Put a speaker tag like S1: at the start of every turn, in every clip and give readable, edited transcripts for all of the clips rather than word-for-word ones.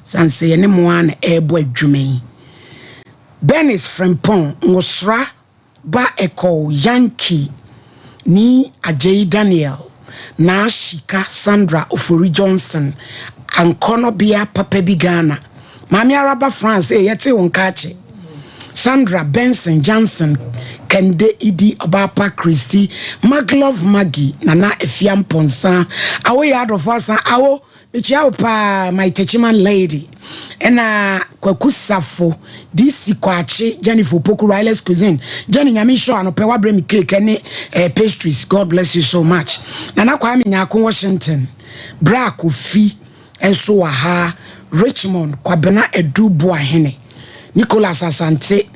S1: Sane sɛ yɛne mo ara na ɛrebɔ adwuma yi. Bernice Frimpong, Nwosra ba Ekow Yankee ni Agyei Daniel, Naa Shika Sandra Ofori Johnson, Ankɔnɔbea papa bi Ghana, Maame Araba France ee yɛtee wo nka akye, Sandra Benson Johnson, Kende Idi Ɔbaapa Christy, Maglove Maggie, Nana Afia Mponsah, Awo yɛ adɔfo asan, Awo Mekyia wo paa my Techiman lady ɛna Kwaku Safo, DC Kwakye, Jennifer Opoku, Riley's Cuisine, Jenny Nyame nhyira wo anɔpɛ wabrɛ me cake ɛne eh, pastries God bless you so much. Nana Kwame Nyarko Washington, Bra Kofi nso wɔ ha, Richmond Kwabena Adu Boahene, Nicholas Asante,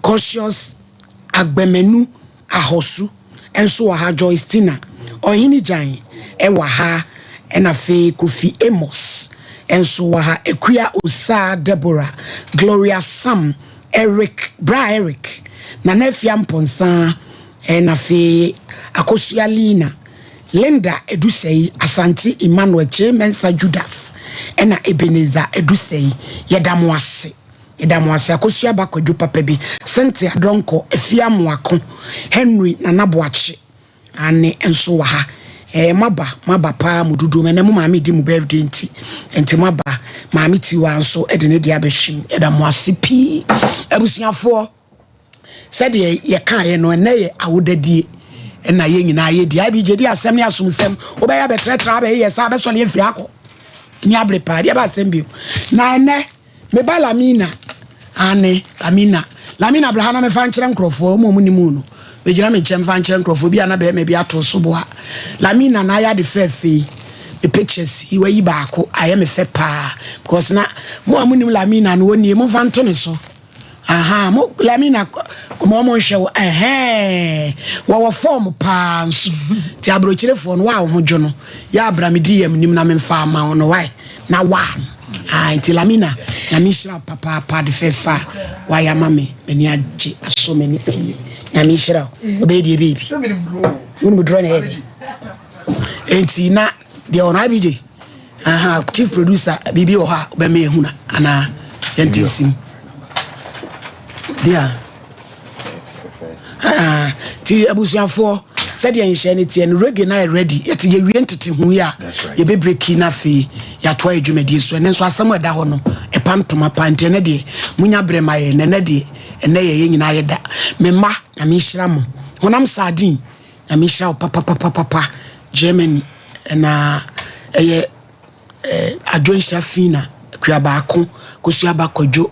S1: Cautious Agbemenu Ahɔsu nso wɔ ha, Joyce Tina, Ɔhene Gyan wɔ ha, ɛna afei Kofi Amos nso wɔ ha, Akua Osaa Deborah, Gloria Sam, Eric, Bra Eric, Nana Afia Mponsah, ɛna afei Akosua Lina, Linda Edusei, Asante Emmanuel, Kyei Mensah Judas, ɛna Ebenezer Edusei. Yɛda mo ase. Yɛda mo ase Akosua ba Kwadwo papa bi, Cynthia Donkor, Afie Amoako, Henry Nana Boakye aane nso wɔ ha. Ɛɛ moaba, moaba paa mo dodoɔ mu. Ɛnɛ mo maame redi mo birthday nti, nti moaba. Maame Tiwaa nso de ne deɛ abɛhyem. Yɛda mo ase pii. Abusuafoɔ, sɛdeɛ yɛkaeɛ no, ɛnɛ yɛ awodadie ɛna yɛn nyinaa yɛdi. IBJ di asɛm ne asomsɛm. Wobɛyɛ abɛtrɛtrɛ abɛyeyɛ saa abɛsɔre afiri akɔ. Ni abere paa, deɛ ɛba asɛm bio. Na ɛnɛ Me ba Lamina, aane, Lamina, Lamina bra ha na mefa nkyerɛ nkurɔfoɔ, wɔn a wɔnnim wo no, bɛgyina me nkyɛn mfa nkyerɛ nkurɔfoɔ, bi a na barima bi ato so boa. Lamina na ayɛ ade fɛɛfɛ yi, me pictures yi, wayi baako, ayɛ me fɛ paa, because na mo a monim Lamina no, ɔnie, momfa nto ne so. Aha, mo Lamina mo ɔmo nhwɛ wo ɛhɛn wɔwɔ fɔɔm paa nso nti aburokyerefoɔ no wa wo ho dwo no yɛ abra me di yam nim na memfa ama wo no wae na wa no ah nti Lamina nyame nhyira wo papaapa de fɛfɛ a wayɛ ama me m'ani agye asɔ m'ani ayi nyame nhyira wo ɔbɛyɛ deɛ ɛbɛyɛ bi wonim duro na ɛyɛ deɛ nti na deɛ ɔno IBJ Aha, chief producer, biribi wɔ hɔ a wobɛma yɛhu na anaa yɛnte nsim. Deɛ ah, ti abusuafoɔ sɛdeɛ nhyɛ no teɛ no reggae no ayɛ ready yɛte yɛwie ntete ho yi a yɛbɛbreki no afei yɛatoa yɛ dwumadie so ɛnɛ nso asɛm a ɛda hɔ no ɛpa ntoma pa nti ɛnɛ deɛ monya berɛ ma yɛ nɛnɛ deɛ ɛnɛ yɛ yɛ nyinaa yɛda me mma nyame nhyira mo honam sardine Nyame nhyira wo papapapapa Germany na ɛyɛ eh, Adwo nhyira Fina Akua baako Kosua ba Kwadwo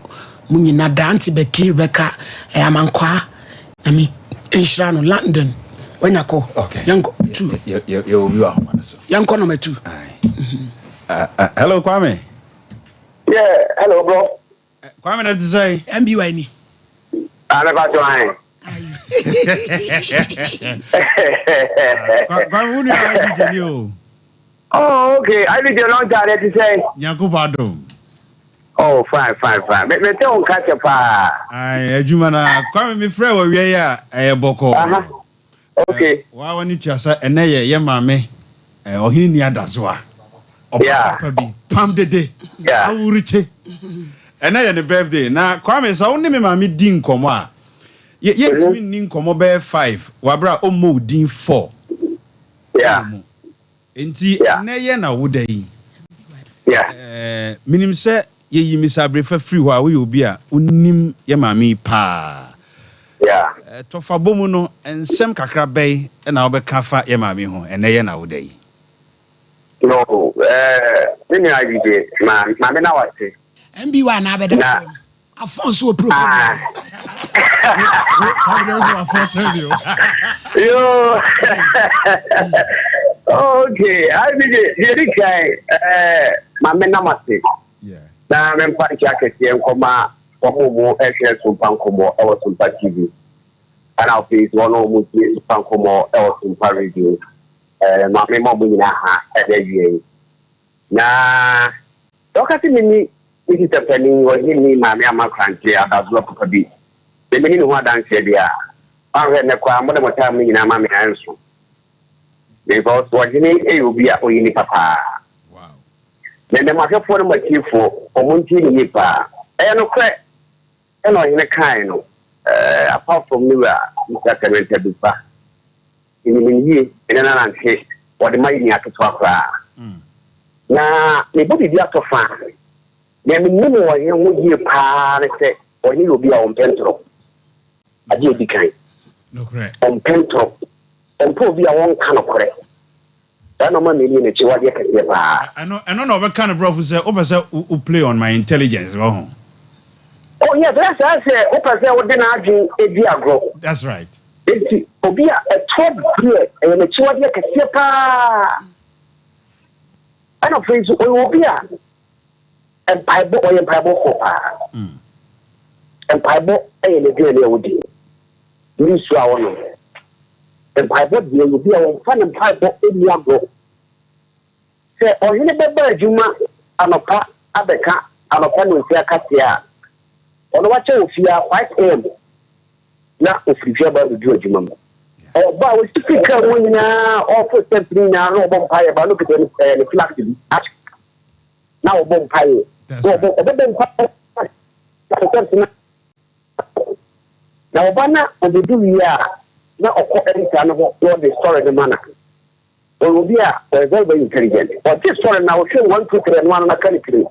S1: mo nyina da Auntie Becky Rebecca eh, Amankwaa Nyame nhyira no London wanya kɔ
S2: okay.
S1: yɛnkɔ two
S2: yɛwɔ bi wɔ ahoma no so
S1: yɛnkɔ number two.
S2: Hello Kwame.
S3: Yeah, hello bro.
S2: Kwame na te sɛn?
S1: MBY ni.
S3: Ah, me pato an.
S2: Kwame wo nua IBJ ni o.
S3: Oh, okay. IBJ long time te sɛn?
S2: Nyankopɔn adom.
S3: Oh, fine, fine, fine. Me me te wo nka kyɛ paa.
S2: Ai, adwuma na Kwame me frɛ wɔ wia yi a ɛyɛ bɔkɔɔ.
S3: Aha. Okay.
S2: Waa w'ani tua sɛ ɛnɛ yɛ yɛ maame ɔhene ni adazoa. Ɔba papa bi pam dede awurukye. Ɛnɛ yɛ ne birthday na Kwame sɛ wo ne me maame di nkɔmɔ a yɛ yɛntumi nni nkɔmɔ bɛyɛ five wɔ abere a ɔmmɔ wo din four ɛwɔ mu. Enti ɛnnɛ yɛ na woda yi. Menim sɛ yɛyi Miss Abrefa firi hɔ a, woyɛ obi a wonim yɛ maame yi paa. Tɔfabɔ mu no, nsɛm kakra bɛn na wobɛka afa yɛ maame yi ho ɛnnɛ yɛ na woda yi?
S3: No, me nua Adjidje, ma maame na wase.
S1: MBY na abɛda soɔ no. Afɔn so wɔ puro
S3: Ah. Yo. Okay. I mean, deɛ di kan ɛɛ maame nam ase na memfa nkyɛ akɛseɛ nkɔma wɔn mu ɛhwɛ Sompa Nkɔmmɔ ɛwɔ Sompa TV ɛna afei nso wɔn a wɔn tie Sompa Nkɔmmɔ ɛwɔ Sompa Radio ɛɛ maame ma wɔn nyinaa ha ɛna awie yi. Na sɛ ɔka sɛ menni me sista panin, ɔhene Maame Ama Krantse adasoa papa bi, na menni ne ho adanseɛ deɛ a, woanhwɛ nnɛ koraa mode mo time no nyinaa ma me a ɛnso. Because ɔhene yɛ obi a ɔyɛ nipa paa. Na ɛnnɛ m'ahwɛfoɔ ne m'atiefoɔ, wɔn ntie me yie paa. Ɛyɛ nokorɛ, sɛdeɛ ɔhene kaeɛ no, apart from me wura Mister Clement Adupa, menim no yie, me ne no anante, wɔde mayɛ nua ketewa koraa. Na mebɔ biribi atɔ fa a, deɛ menim wɔ ɔhene ho yie paa ne sɛ, ɔhene yɛ obi a ɔmpɛ ntorɔ. Adeɛ a ɛdi kan, ɔmpɛ ntorɔ, ɔmpɛ obi a ɔnka nokorɛ. Saa nnoɔma mmienu yi n'akyiwadeɛ kɛseɛ paa.
S2: Ɛno ɛno na ɔbɛka no brɔfo sɛ wopɛ sɛ wo play on my intelligence wahu.
S3: Oh yes, ɛyɛ saa sɛ wopɛ sɛ wode n'adwene di agorɔ.
S2: That's right.
S3: Enti obi a ɛtoɔ deɛ ɛyɛ n'akyiwadeɛ kɛseɛ paa. Ɛna afei nso ɔyɛ obi a mpaebɔ ɔyɛ mpaebɔfoɔ paa. Mpaebɔ yɛ n'aduane a ɔdi. Ne nsuo a ɔnom. Mpaebɔ deɛ yɛ obi a ɔmfa ne mpaebɔ nni agorɔ. Sɛ ɔhene bɛba adwuma anɔpa abɛka anɔpa nnɔnsia kaseɛ a, ɔno wakyɛ wɔ fie ara 5am na ɔfiri fie aba abɛduru adwuma mu. Ɔba a ɔsi firi kaa mu nyinaa ɔreforo steps no nyinaa na ɔbɔ mpaeɛ ba na ɔkita ne ɛɛ ne flask bi na ɔbɔ mpaeɛ na ɔbɔ ɔbɛbɔ mpaeɛ steps no. Na ɔba na obedu wie a, na ɔkɔ editor no hɔ na ɔde story no ma no. Ɔyɛ obi a ɔyɛ very very intelligent. Ɔgye story no na ɔhwɛ mu one two three ɛno ara no aka ne tirim.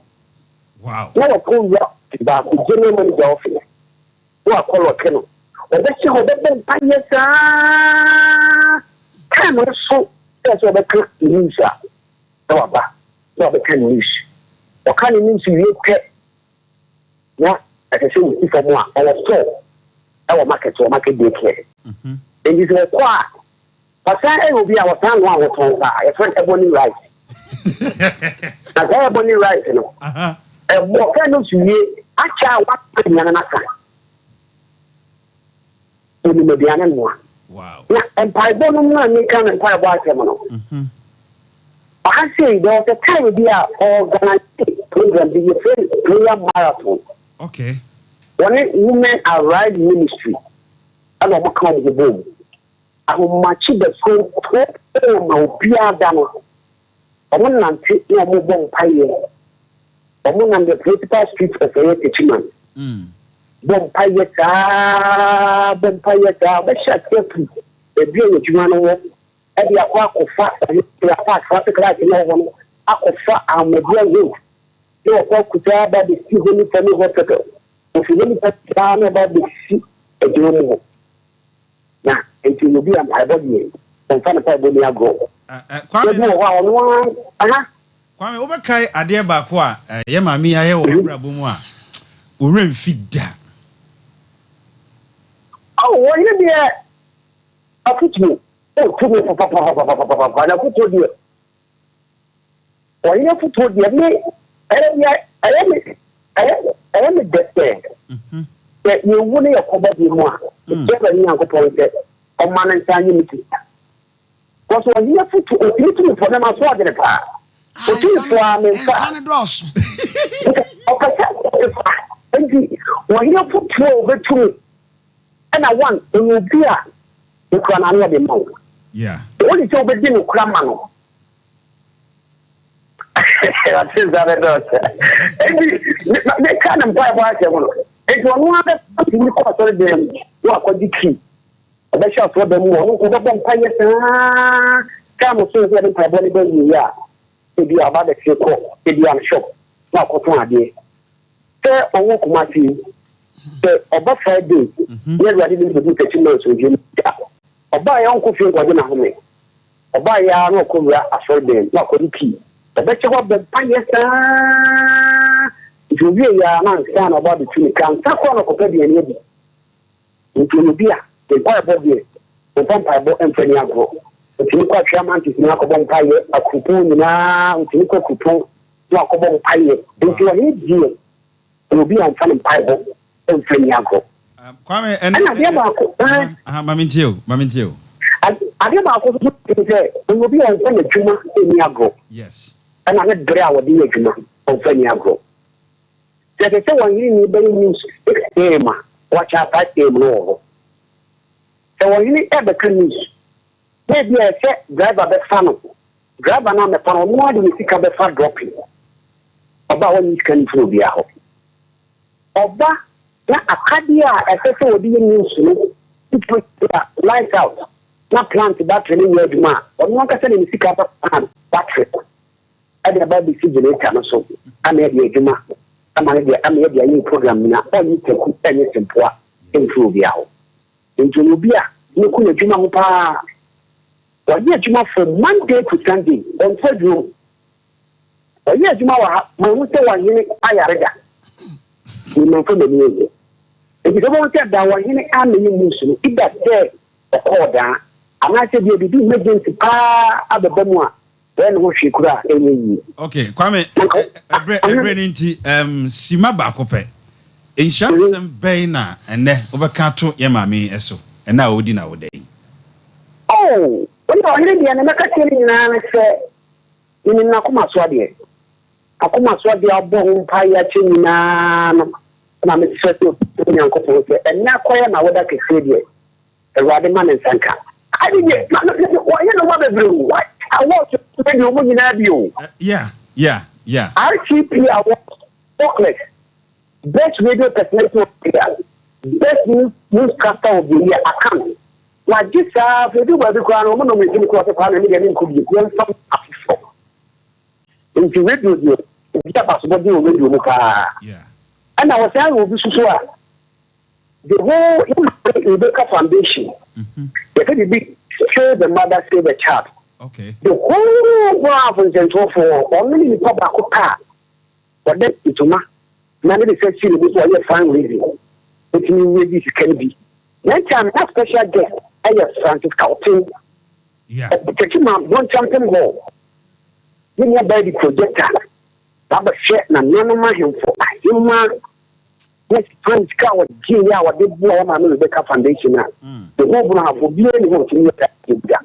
S2: Wow.
S3: Na wakɔ wura baako general manager office na wakɔ lɔke no. Ɔbɛhyɛ hɔ ɔbɛbɔ mpaeɛ saa time no so sɛ sɛ ɔbɛka news a na waba na wabɛka news. Ɔka ne news wie pɛ na ɛsɛ sɛ osi fam a, ɔwɔ store wɔ market wɔ market day care. Nti sɛ ɔkɔ a, ɔsan yɛ obi a ɔsan noa ahotɔn paa, yɛfrɛ no ebony rice. Na saa ebony rice no, ɛbɔ fɛ no so wie, akyɛ a waka aduane no aka. Onim aduane noa. Na mpaebɔ no mu a meka no mpaebɔ asɛm no, ɔha sei, there was a time bi a ɔorganise program bi, yɛfrɛ no prayer marathon.
S2: Okay.
S3: Wɔne Women Arise Ministry ɛna wɔn ka wɔn ho bom. Ahomakye dasuo program a obiara da no, wɔn nante na wɔn bɔ mpaeɛ. Wɔn nam the principal street of ɛyɛ Techiman. Bɔ mpaeɛ saa, bɔ mpaeɛ saa, wɔbɛhyɛ aseɛ afiri baabi a adwuma no wɔ de akɔ akɔfa Ɔhene Park traffic light no wɔ hɔ no akɔfa Ahmadiyya Road na wɔkɔ akuta aba abɛsi Holy Family Hospital. Wɔfiri Holy Family saa na wɔba abɛsi adwuma mu hɔ. Na nti obi a mpaebɔ deɛ, wɔmfa ne mpaebɔ nni agorɔ.
S2: Kwame,
S3: Ebi wɔ hɔ a ɔno ara, aha.
S2: Kwame, wobɛkae adeɛ baako a yɛ maame yi ayɛ wɔ w'abrabɔ mu a wo werɛ mfi da?
S3: Oh, wɔyere deɛ afotuo, oh, tumi papapapapapapa, na afotuo deɛ, wɔyere afotuo deɛ, me, ɛyɛ deɛ, ɛyɛ me, ɛyɛ, ɛyɛ me dɛ sɛ, sɛ yɛwu ne yɛkɔba bi mu a, ɛkyɛ Awurade Nyankopɔn sɛ ɔma no nsa nye me ti. Cause ɔhene afotu otumi tu me fo na maso adwene paa. Otu me fo a memfa.
S1: Nsa no dɔɔso.
S3: Nka ɔpɛ sɛ ɔfa. Nti ɔhene afotu a obetu me ɛna one ɔyɛ obi a okura n'ano ɔde ma wo. Ɔne sɛ wobɛdi nokora ma no. Ɔte nsa no dɔɔso. Nti meka ne mpaebɔ asɛm no. Nti ɔno ara bɛfa tumi kɔ asɔre dan mu na wakɔgye key. Ɔbɛhyɛ asɔrdan mu hɔ, ɔno nko ɔbɛbɔ mpaeɛ saa time so sɛ yɛde mpaebɔ no ba awieɛ a, ebia ɔba abɛte kɔ ebia no shop na ɔkɔtɔn adeɛ. Sɛ ɔwɔ Kumasi yi, sɛ ɔba Friday na Awurade de no bɛdu Techiman asomdwoeɛ mu a, ɔbaeɛ a ɔnkɔ fie nkɔgye n'ahome. Ɔbaeɛ ara na ɔkɔwura asɔrdan mu na wakɔgye key. Ɔbɛhyɛ hɔ abɔ mpaeɛ saa nti ɔwieɛ ara na ansa na ɔba abɛtu ne kaa, ansa koraa na ɔkɔpɛ aduane adi. Nti ɔyɛ obi a ne mpaebɔ deɛ ɔmfa mpaebɔ mfa nni agorɔ. Ɔtumi kɔ Atwea Mantis nyinaa kɔbɔ mpaeɛ, Akuropɔn nyinaa ɔtumi kɔ Akuropɔn na wakɔbɔ mpaeɛ. Nti ɔhene deɛ ɔyɛ obi a ɔmfa ne mpaebɔ mfa nni agorɔ.
S2: Kwame, ɛno,
S3: Ɛna adeɛ baako, ɛɛ.
S2: Aha, ma mentie o, ma mentie o.
S3: Adeɛ baako nso ne sɛ, ɔyɛ obi a ɔmfa n'adwuma nni agorɔ.
S2: Yes.
S3: Ɛna ne berɛ a ɔde yɛ adwuma, ɔmfa nni agorɔ. Sɛ ɛsɛ sɛ ɔhene ni bɛyɛ news 6am a, wakyɛ a 5am no wɔ hɔ. Sɛ ɔhene rebɛka news na ebia ɛsɛ driver bɛfa no, driver no ammɛfa no, ɔno ara de ne sika bɛfa dropping. Ɔba a wɔnnye sika mfiri obiara hɔ. Ɔba na akadeɛ a ɛsɛ sɛ wɔde yɛ news no titiriw a light out na plant battery no nyɛ adwuma a, ɔno ankasa de ne sika bɛkɔ plant battery no de aba abɛsi generator no so ama ɛde adwuma ama no de ama yɛde ayɛ program nyinaa. Ɔnnye taku ɛnyɛ sempoa mfiri obiara hɔ. Nti ɔyɛ obi a ne kɔ n'adwuma ho paa. Ɔyɛ adwuma from Monday to Sunday, ɔnkɔ adwuma mu. Ɔyɛ adwuma wɔ ha, manhu sɛ ɔhene ayare da. Me mamfa m'ani anhu. Enti sɛ wobɛhu sɛ da ɔhene ammɛyɛ news no, either sɛ ɔkɔɔ daa, anaasɛ ebia biribi emergency paa abɛba mu a, wɔyɛ ne ho hwee koraa a, ɛnyɛ yie.
S2: Ok, Kwame, ɛberɛ ɛberɛ no nti, um, simma baako pɛ. Nhyira nsɛm bɛn na ɛnnɛ wobɛka ato yɛn maame yi so, ɛnnɛ a ɔredi n'awoda yi?
S3: Oh, wo deɛ ɔhene deɛ, nea mɛka kyerɛ no nyinaa ne sɛ, Menim n'akoma so adeɛ. N'akoma so adeɛ a ɔbɔ ho mpaeɛ akyɛ nyinaa no na mesrɛ sɛ Onyankopɔn sɛ ɛnnɛ akɔyɛ n'awoda kɛseɛ deɛ, Awurade ma ne nsa nka. Ade deɛ, ma no, wɔyɛ nnoɔma bebree o. Wɔayɛ awards radio mu nyinaa bi o.
S2: Yeah, yeah, yeah.
S3: RTP awards, Folkless, Best Radio Personality of the Year, Best News Newscaster of the Year, Akan. Wagye saa afei edu baabi koraa no wɔn nominate no koraa sɛ Kwame me deɛ menkɔ bio yɛmfa ma afoforɔ. Nti radio deɛ obi abasobɔdeɛ wɔ radio mu paa. Ɛna wɔsan yɛ obi soso a the whole yɛ maame Rebecca Foundation yɛfɛ biribi save the mother save the child.
S2: Okay.
S3: The whole world nsɛntwerɛfoɔ ɔno ne nipa baako pɛ a ɔde ntoma na ne de sɛ si ne bo so ɔyɛ fundraising ɛtumi raise sika no bi. That time na special guest ɛyɛ Francis Cautin. Ɔtɛkyi ma Bonchampem Hall. Ne nua baa di projector wabɛhwɛ nananom ahemfo ahemmaa ne fan sika a ɔgye yɛ a ɔde boa yɛ maame Rebecca Foundation a the whole Bono obiara ni hɔ ɔtumi yɛ saa da.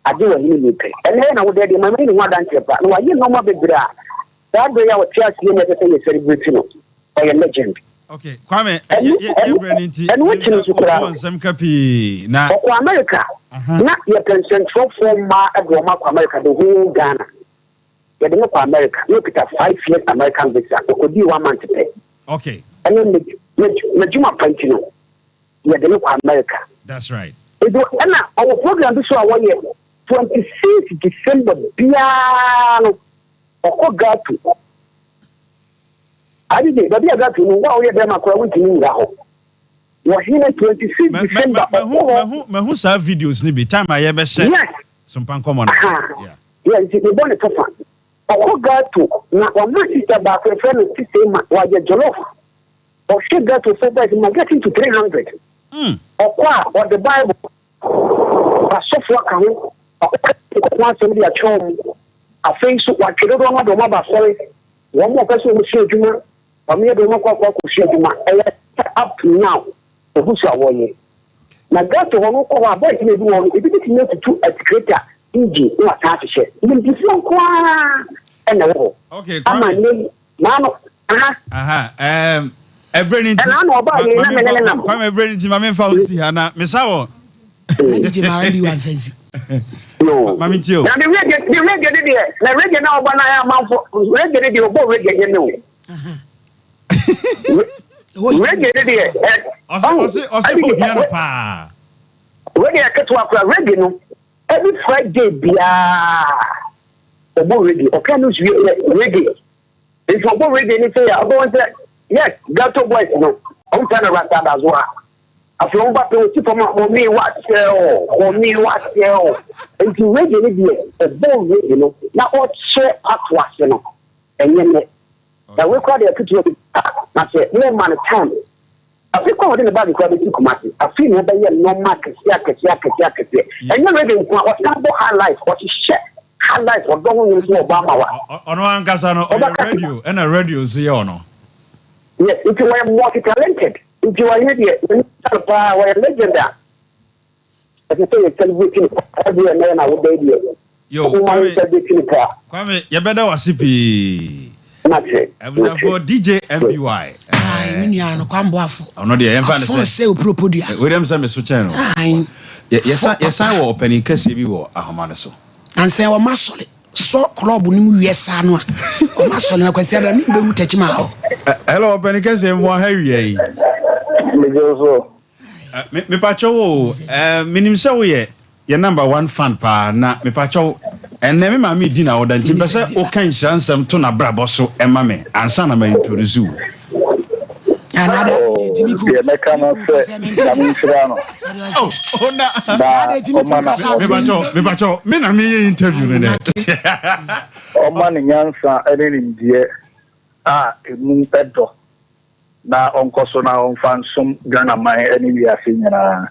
S3: Agye wɔ hene ni pɛ. Ɛnɛ yɛ na wo dɛ deɛ maame ne ho adanseɛ pa na wayɛ nneɛma bebree a saa berɛ yi a ɔte aseɛ na ɛsɛ sɛ yɛ celebrate no. Ɔyɛ legend.
S2: Okay, Kwame, yɛ yɛ brɛ no nti,
S3: ɛno akyi no nso koraa
S2: no, nsɛm ka pii na.
S3: Ɔkɔ America na yɛpɛ nsɛntwerɛfoɔ mmaa de wɔn akɔ America the whole Ghana. Yɛde no kɔ America na ɔkita 5 years American visa, ɔkɔdii one month pɛ.
S2: Okay.
S3: Ɛne n'adwuma pa nti no, yɛde no kɔ America.
S2: That's right.
S3: Nti ɛna ɔwɔ program bi so a wɔyɛ 26 December biara no, ɔkɔ Gato. Ade de, baabi a Gato no, wo a woyɛ bɛrima koraa wontumi nwura hɔ. Wɔ hene 26 December ɔkɔ hɔ.
S2: Mahu saa videos no bi, time a yɛbɛhyɛ Sompa nkɔmmɔ no.
S3: Aha. Yeah, nti mebɔ ne tɔfa. Ɔkɔ Gato na wama sister baako yɛfrɛ no Sister Emma, wayɛ jollof. Ɔhwɛ Gato fo boys ma getting to 300. Ɔkɔ a ɔde Bible, asɔfo aka ho, wakɔka Nyankopɔn asɛm de akyerɛ wɔn. Afei nso watwe dodoɔ no de wɔn aba asɔre. Wɔn a wɔpɛ sɛ wɔsua adwuma, wɔyɛ de wɔn akɔ akɔ akɔsua adwuma. Ɛyɛ sɛ up to now, wɔgu so a wɔyɛ. Na Gato hɔ no, wokɔ hɔ a, boys no a ebi wɔ hɔ no, ebi betumi atutu excavator engine na wasan ahyehyɛ. Nimdefoɔ nko ara na ɛwɔ hɔ.
S2: Okay,
S3: Ama
S2: Kwame.
S3: nnɛ yi, maa no, aha.
S2: Aha, um, ɛberɛ no nti,
S3: Ɛna na ɔbaa yei na me ne ne nam.
S2: Kwame, ɛberɛ no nti, ma memfa wo nsi ha na mesa wɔ.
S1: Ɛdi ma ɛbi wa nfa nsi.
S3: Yo.
S2: Mami nti o.
S3: Na ne reggae ne reggae ne deɛ na reggae na ɔbɔ na ayɛ amanfo reggae ne deɛ ɔbɔ reggae nyɛ ne o. Reggae ne deɛ ɛ.
S2: Ɔse ɔse ɔse ohia no paa.
S3: Reggae yɛ ketewa kora reggae no every Friday biara ɔbɔ reggae ɔka news wie reggae. Nti ɔbɔ reggae ne sɛ yɛ ɔbɔ sɛ yes ghetto boys no ɔmo fɛ no rasta dazoa. Afei ɔmo ba pɛ osi fam a mɔmi wakyɛ o mɔmi wakyɛ o nti reggae no deɛ ɔbɔ reggae no na ɔkyɛ ato ase no ɛnyɛ nɛ na wei koraa deɛ ketewa bi na sɛ mo ma no time afei koraa ɔde ne baage koraa bɛsi Kumasi afei na ɔbɛyɛ nneɛma akɛseɛ akɛseɛ akɛseɛ akɛseɛ ɛnyɛ reggae nko a ɔsan bɔ high life ɔhyehyɛ high life ɔdɔ ho nwom so ɔbɔ ama wa
S2: ɔno ankasa no ɔyɛ radio ɛna radio nso yɛ ɔno.
S3: Yes nti ɔyɛ multi talented. Nti ɔhene deɛ m'ani sɔ no paa ɔyɛ legend a ɛsɛ sɛ yɛ celebrate no paa ɛdeɛ ɛnɛ yɛ n'awoda yi deɛ
S2: Yo,
S3: momma
S2: Kwame,
S3: yɛn celebrate no paa.
S2: Kwame, yɛbɛda wo ase pii.
S3: Mate,
S2: Abusuafoɔ
S3: mate.
S2: DJ MBY.
S1: Ae, me nua no Kwame Boafo.
S2: Ɔno deɛ yɛmfa no
S1: Afon
S2: sɛ.
S1: sɛ opuropodua.
S2: Wei deɛ sɛ me so kyɛn no.
S1: Ae.
S2: Yɛ, yɛsan,
S1: Fo
S2: yɛsan
S1: papa.
S2: wɔ ɔpanin kɛseɛ bi wɔ ahoma no so.
S1: Nansa yi wɔma asɔre. sɔ club no mu wiɛ saa no a ɔma sɔ no akwasi ada ne bɛwu tɛkyi ma hɔ.
S2: Hello, ɔpɛni kɛseɛ mu aha wia yi. Mepakyɛw o, menim sɛ woyɛ yɛ number one fan paa na mepakyɛw ɛnɛ me maame di na ɔda nti mpɛ sɛ woka nhyira nsɛm to n'abrabɔ so ɛma me ansa na ma introduce wo.
S4: Deɛ mɛka no sɛ Nyame nhyira no.
S2: Oh, oh, na.
S4: Na ɔma na
S2: mepakyɛw mepakyɛw me na meyɛ interview no dɛ.
S4: Ɔma ne nyansa ne nimdeɛ a emu dɔ na ɔnkɔ so na ɔmfa nsom Ghana man ne wiase nyinaa.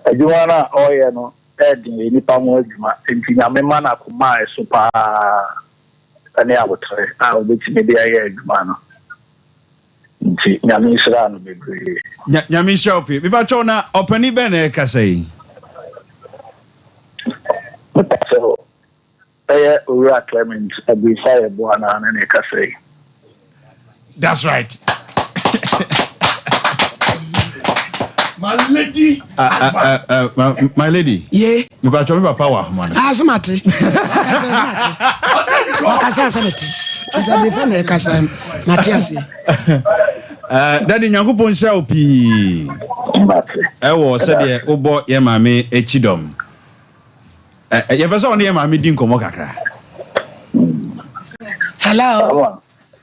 S4: Adwuma no a ɔreyɛ no ɛɛden, ɛyɛ nnipa ho adwuma, nti Nyame ma no akoma a ɛso paa ne aboterɛ a ɔbɛtumi de ayɛ adwuma no. Nti Nyame nhyira no bebree.
S2: Nyame nhyira wo pii. Mepakyɛw na ɔpanin bɛn na ɛrekasa yi?
S4: Mepakyɛw, ɛyɛ Owura Clement Abuifa Yeboah na ne na ɛkasa yi.
S2: That's right.
S5: My lady.
S2: My lady.
S1: Ye.
S2: Mepakyɛw me papa wɔ ahoma no.
S1: Ah, sɛ mate. Ɔkasa sɛ mate. Ɔkasa sɛ mate. Sɛ mefa na ɛkasa mate aseɛ.
S2: Daddy Nyankopɔn nhyira wo pii ɛwɔ sɛdeɛ wobɔ yɛ maame akyi dɔm. Yɛpɛ sɛ ɔne yɛ maame di nkɔmmɔ kakra.
S1: Hello.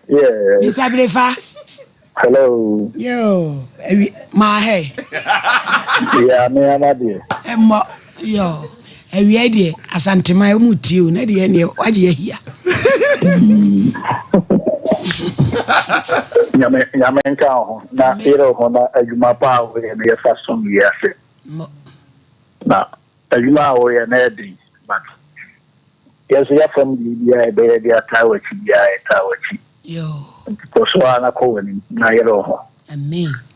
S4: Yes.
S1: Mr. Brefa.
S4: Hello.
S1: Yo, ewi ma he.
S4: Yeah, me ama deɛ.
S1: Ɛmmɔ yo. Awia deɛ Asanteman ɔmu tie o na deɛ neɛ wagye ahia.
S4: Nyame nyame nka wo ho na yere wo ho na adwuma pa a woyɛ no yɛfa som wiase. Na adwuma a woyɛ no ɛden but yɛn nso yɛafam deɛ biara yɛbɛyɛ de ataa w'akyi biara yɛtaa w'akyi. Nti kɔ so ara na kɔ w'anim na yere wo ho.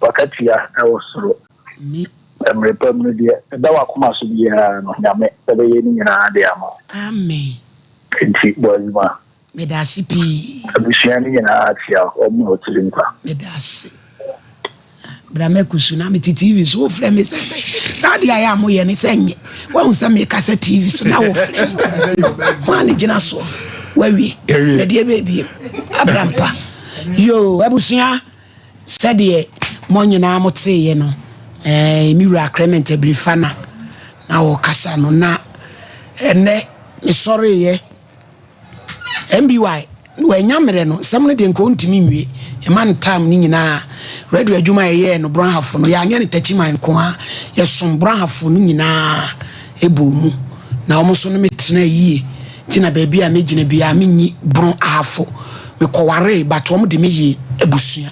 S4: W'akatua ɛwɔ soro. Mmerɛ pa mu no deɛ ɛda w'akoma so biara no Nyame bɛyɛ ne nyinaa de ama wo.
S1: Amen.
S4: Nti bɔ adwuma.
S1: Medase pii.
S4: Abusua no nyinaa kyea wo, wɔn ma wo tiri nkwa.
S1: Medase. Bra mɛkusu na mete TV so wofrɛ me sɛ sɛ saa deɛ ayɛ a moyɛ ne sɛ nyɛ wahu sɛ mekasa TV so na wofrɛ me ho a ne gyina soɔ wawie na deɛ bɛbiem abrampa yoo abusua Sɛdeɛ mo nyinaa moteeɛ no, ɛɛ, me wura Clement Abirifa na na ɔrekasa no, na ɛnnɛ mesɔreeɛ, MBY, na wanya mmerɛ no, nsɛm no deɛ nka ɔntumi nwie, yɛma no time no nyinaa. Radio adwuma a yɛyɛɛ no Brɔnhafo no, yɛanyɛ no Takyiman nko ara, yɛsom Brɔnhafo no nyinaa bɔɔ mu, na wɔn nso ne me tenaa yie. Nti na baabi a mɛgyina biara menyi Brɔn Ahafo. Mekɔwaree but wɔn de me yee abusua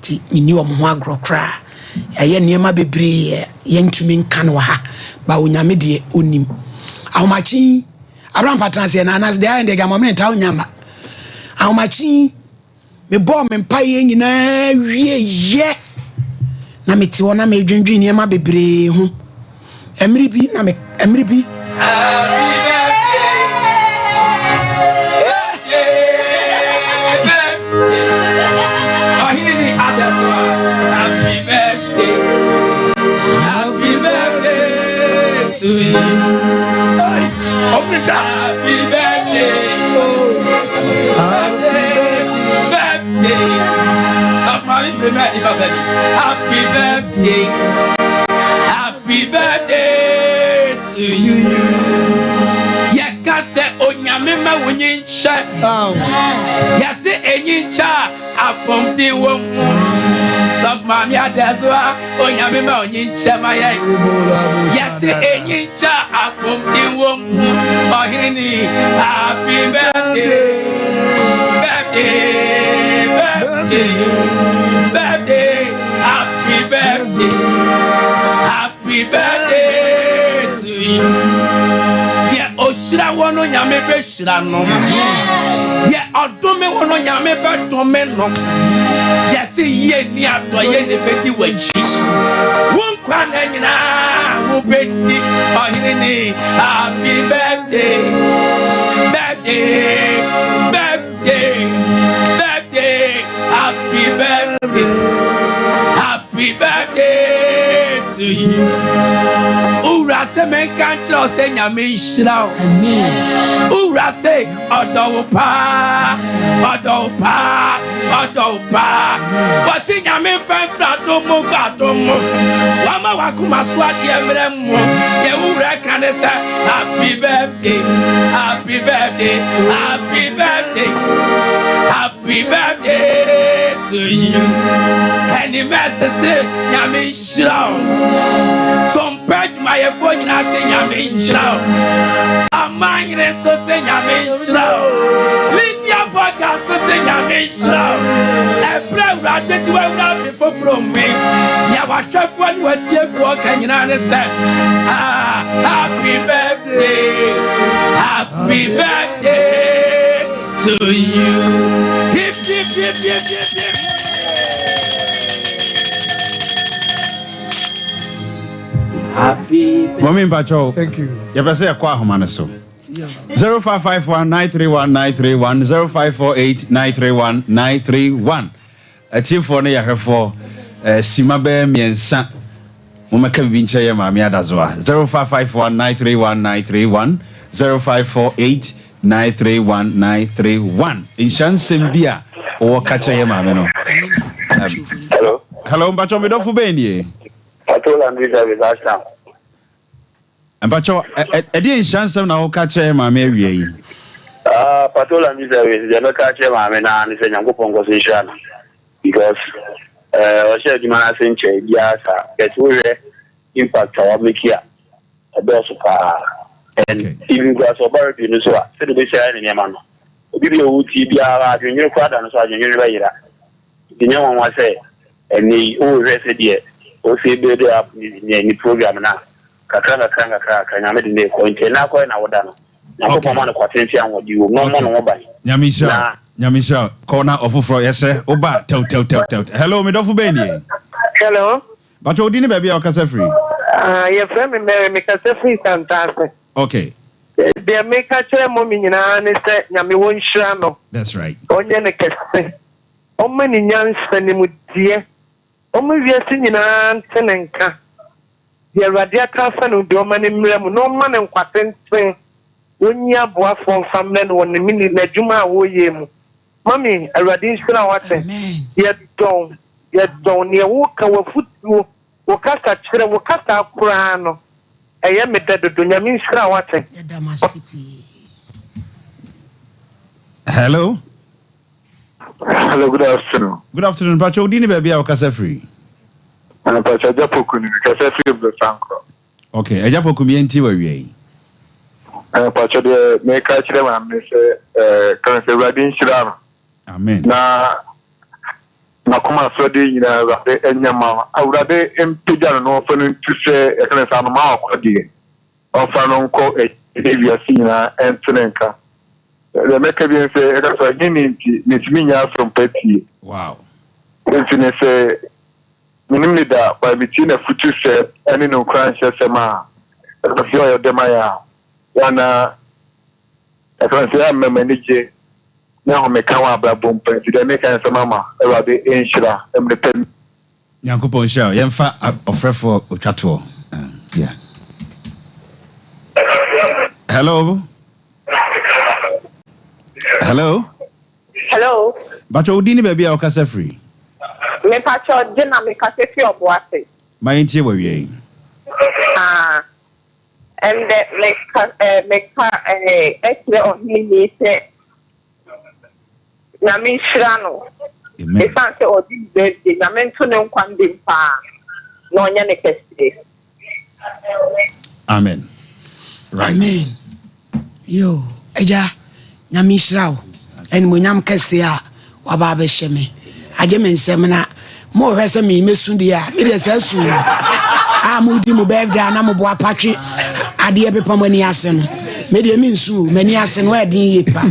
S1: nti menni wɔn ho agorɔ koraa. Yɛayɛ nneɛma bebree a yɛntumi nka no wɔ ha but Onyame deɛ ɔnim. Ahomakye yi, Abraham pa tena aseɛ na anaasɛ deɛ ayɛ no deɛ gyama ɔmene ntaa ɔnya mma. Ahomakye yi, Mebɔɔ me mpaeɛ nyinaa wieeɛ na mete hɔ na meredwendwen nneɛma bebree ho. Mmere bi na me mmere bi.
S6: Happy birthday. Happy Happy birthday. Happy birthday to you. Yɛka sɛ onyame ma wo nyi nkyɛ. Yɛse enyi nkyɛ a apɔmuden wɔ mu. Sɔfo maame Adazoa onyame ma onyi nkyɛ ma yɛn. Yɛse enyi nkyɛ a apɔmuden wɔ mu. Ɔhene ni happy birthday. Birthday, birthday, birthday, happy birthday, happy birthday to you. Deɛ ohyira wɔ no nyame bɛhyira no. Deɛ ɔdome wɔ no nyame bɛdome no. Yɛse yie ni adɔyɛ ne bɛdi w'akyi. Wo nkwa na nyinaa wobɛdi ɔhene ni happy birthday, birthday, birthday, birthday, happy birthday, happy birthday to you. Owura. wura se menka nkyerɛ wo sɛ Nyame nhyira wo. Wo wura se ɔdɔ wo paa, ɔdɔ wo paa, ɔdɔ wo paa. Wɔse Nyame mfa mfiri adom mu nkɔ adom mu. Wama w'akoma so adeɛ mmerɛ mu. Deɛ wo wura ka ne sɛ happy birthday, happy birthday, happy birthday, happy birthday to you. Ɛne mɛsese se Nyame nhyira wo. Sompa adwumayɛfoɔ nyinaa se Nyame nhyira wo. Amanyere nso se Nyame nhyira wo. Lydia Bɔga nso se Nyame nhyira wo. Ɛberɛ Awurade de wawura afe foforɔ mu yi, nea wahwɛfoɔ ne watiefoɔ ka nyinaa ne sɛ, ah, happy birthday, happy birthday to you. Hip, hip, hip, hip, hip, hip. Happy
S2: Mɔmi mpakyɛw.
S5: Thank you.
S2: Yɛpɛ sɛ yɛkɔ ahoma no so. 0551 931 931 0548 931 931. Atiefoɔ ne yɛahwɛfoɔ, eh, sima bɛyɛ mmiɛnsa. Mommɛka biribi nkyerɛ yɛ Maame Adazoa. 0551 931 931 0548 931 931. Nhyira nsɛm bi a wɔwɔ ka kyerɛ yɛ maame no. Um,
S3: Hello.
S2: Hello, mpakyɛw me dɔfo bɛn nie?
S3: Patrol Laundry Service, Ashtown.
S2: Mpakyɛw, ɛdeɛn nhyira nsɛm na woka kyerɛ yɛ maame awia yi?
S3: Ah, Patrol Laundry Service, deɛ mɛka akyerɛ maame no ara ne sɛ Nyankopɔn nkɔ so nhyira no because eh, ɔhyɛ adwuma no ase nkyɛe biara saa, but wohwɛ impact a wameki a, ɛdɔɔso paa. And
S2: Okay.
S3: even koraa sɛ ɔba radio no so a, sɛdeɛ ɔbɛsi ayɛ ne nneɛma no, obi bi a ɔwɔ tie biara adwendwene koraa da no so adwendwene no bɛyera. Nti nyɛ nwanwa sɛ ɛnnɛ yi wohwɛ sɛdeɛ ɔsi build up ne ne program no a, kakra nkakra nkakra nkakra Nyame de no rekɔ. Nti ɛnnɛ akɔyɛ n'awoda no, Nyankopɔn ma no kwatenten ahoɔden wɔ mu na ɔmmɔ ne ho ban.
S2: Nyame nhyira wo.
S3: Na.
S2: Nyame nhyira wo. Kɔ na ɔfoforɔ yɛsrɛ wo ba tɛw tɛw tɛw tɛw. Hello me dɔfo bɛn nie?
S7: Hello.
S2: Pakyɛ wo din ne baabi a wokasa firi?
S7: Ah, yɛfrɛ me Mary, mekasa firi Santase.
S2: Okay.
S7: Deɛ meka kyerɛ mummy nyinaa ne sɛ Nyame wɔnhyira no.
S2: That's right.
S7: Ɔnyɛ no kɛse. Ɔmma no nyansa, nimdeɛ. Ɔmma wiase nyinaa nte ne nka. Deɛ Awurade aka afa ne ho deɛ ɔmma no mmra mu na ɔmma no nkwa tenten. Ɔnyi aboafoɔ mfa mmrɛ no wɔ ne mini n'adwuma a ɔreyɛ mu. Mummy, Awurade nhyira wo ate. Yɛdɔ wo, yɛdɔ wo. Neɛ woka, w'afutuo, wo kasa kyerɛ, wo kasa koraa no, ɛyɛ me dɛ dodo. Nyame nhyira wo ate.
S1: Yɛda mo ase pii.
S2: Hello.
S4: Hello, good afternoon.
S2: Good afternoon. Pacho, wo din ne baabi a wokasa firi?
S4: Pacho, Agya Poku ni, mekasa firi Mbesankɔ.
S2: Okay, Agya Poku, yɛntie wɔ awia yi.
S4: Pacho, deɛ meka kyerɛ maame ne sɛ, kan sɛ Awurade nhyira no.
S2: Amen.
S4: Na n'akoma asɔdeɛ nyinaa Awurade nyɛ ma no. Awurade mpagya no na ɔmfa no ntu sɛ yɛka no sɛ anomaa ɔkɔdeɛ. Ɔmfa no nkɔ akyiri wiase nyinaa ɛnte ne nka. Deɛ mɛka bio ne sɛ, ɛka sɛ ɔhene ni nti, mentumi nyɛ asompa tie.
S2: Wow.
S4: Enti ne sɛ menim ne da, but metie n'afutusɛm ne ne nkuranhyɛsɛm a, ɛka sɛ ɔyɛ ɔdɛ ma yɛn a, yɛ a na ɛka sɛ ɛyɛ a mema m'ani gye ne ahomeka wɔ abrabɔ mu paa. Nti deɛ meka ne sɛ mama Awurade nhyira mmerɛ pa mu.
S2: Nyankopɔn nhyira wo. Yɛmfa ɔfrɛfoɔ otwa toɔ. Yeah. Hello. Hello.
S8: Hello.
S2: Mpakyɛ wo din ne baabi a wokasa firi?
S8: Mepakyɛ Gyina mekasa firi Ɔboase.
S2: Ma yɛntie wɔ awia yi.
S8: Ah, ɛndɛ meka eh, meka eh, ɛkyerɛ ɔhene ni sɛ Nyame nhyira no ɛsiane sɛ ɔdi ne birthday Nyame nto ne nkwa ndam paa na ɔnyɛ no kɛseɛ.
S2: Amen right.
S1: Amen yoo agya nyame nhyira wo animonyam kɛseɛ a waba abɛhyɛ me agye me nsɛm na mohwɛ sɛ me mɛsu deɛ a medeɛ saa su no a modi mo birthday a na mo boa patwe adeɛ pepa mo ani ase no medeɛ mensu o m'ani ase no ɛden yie paa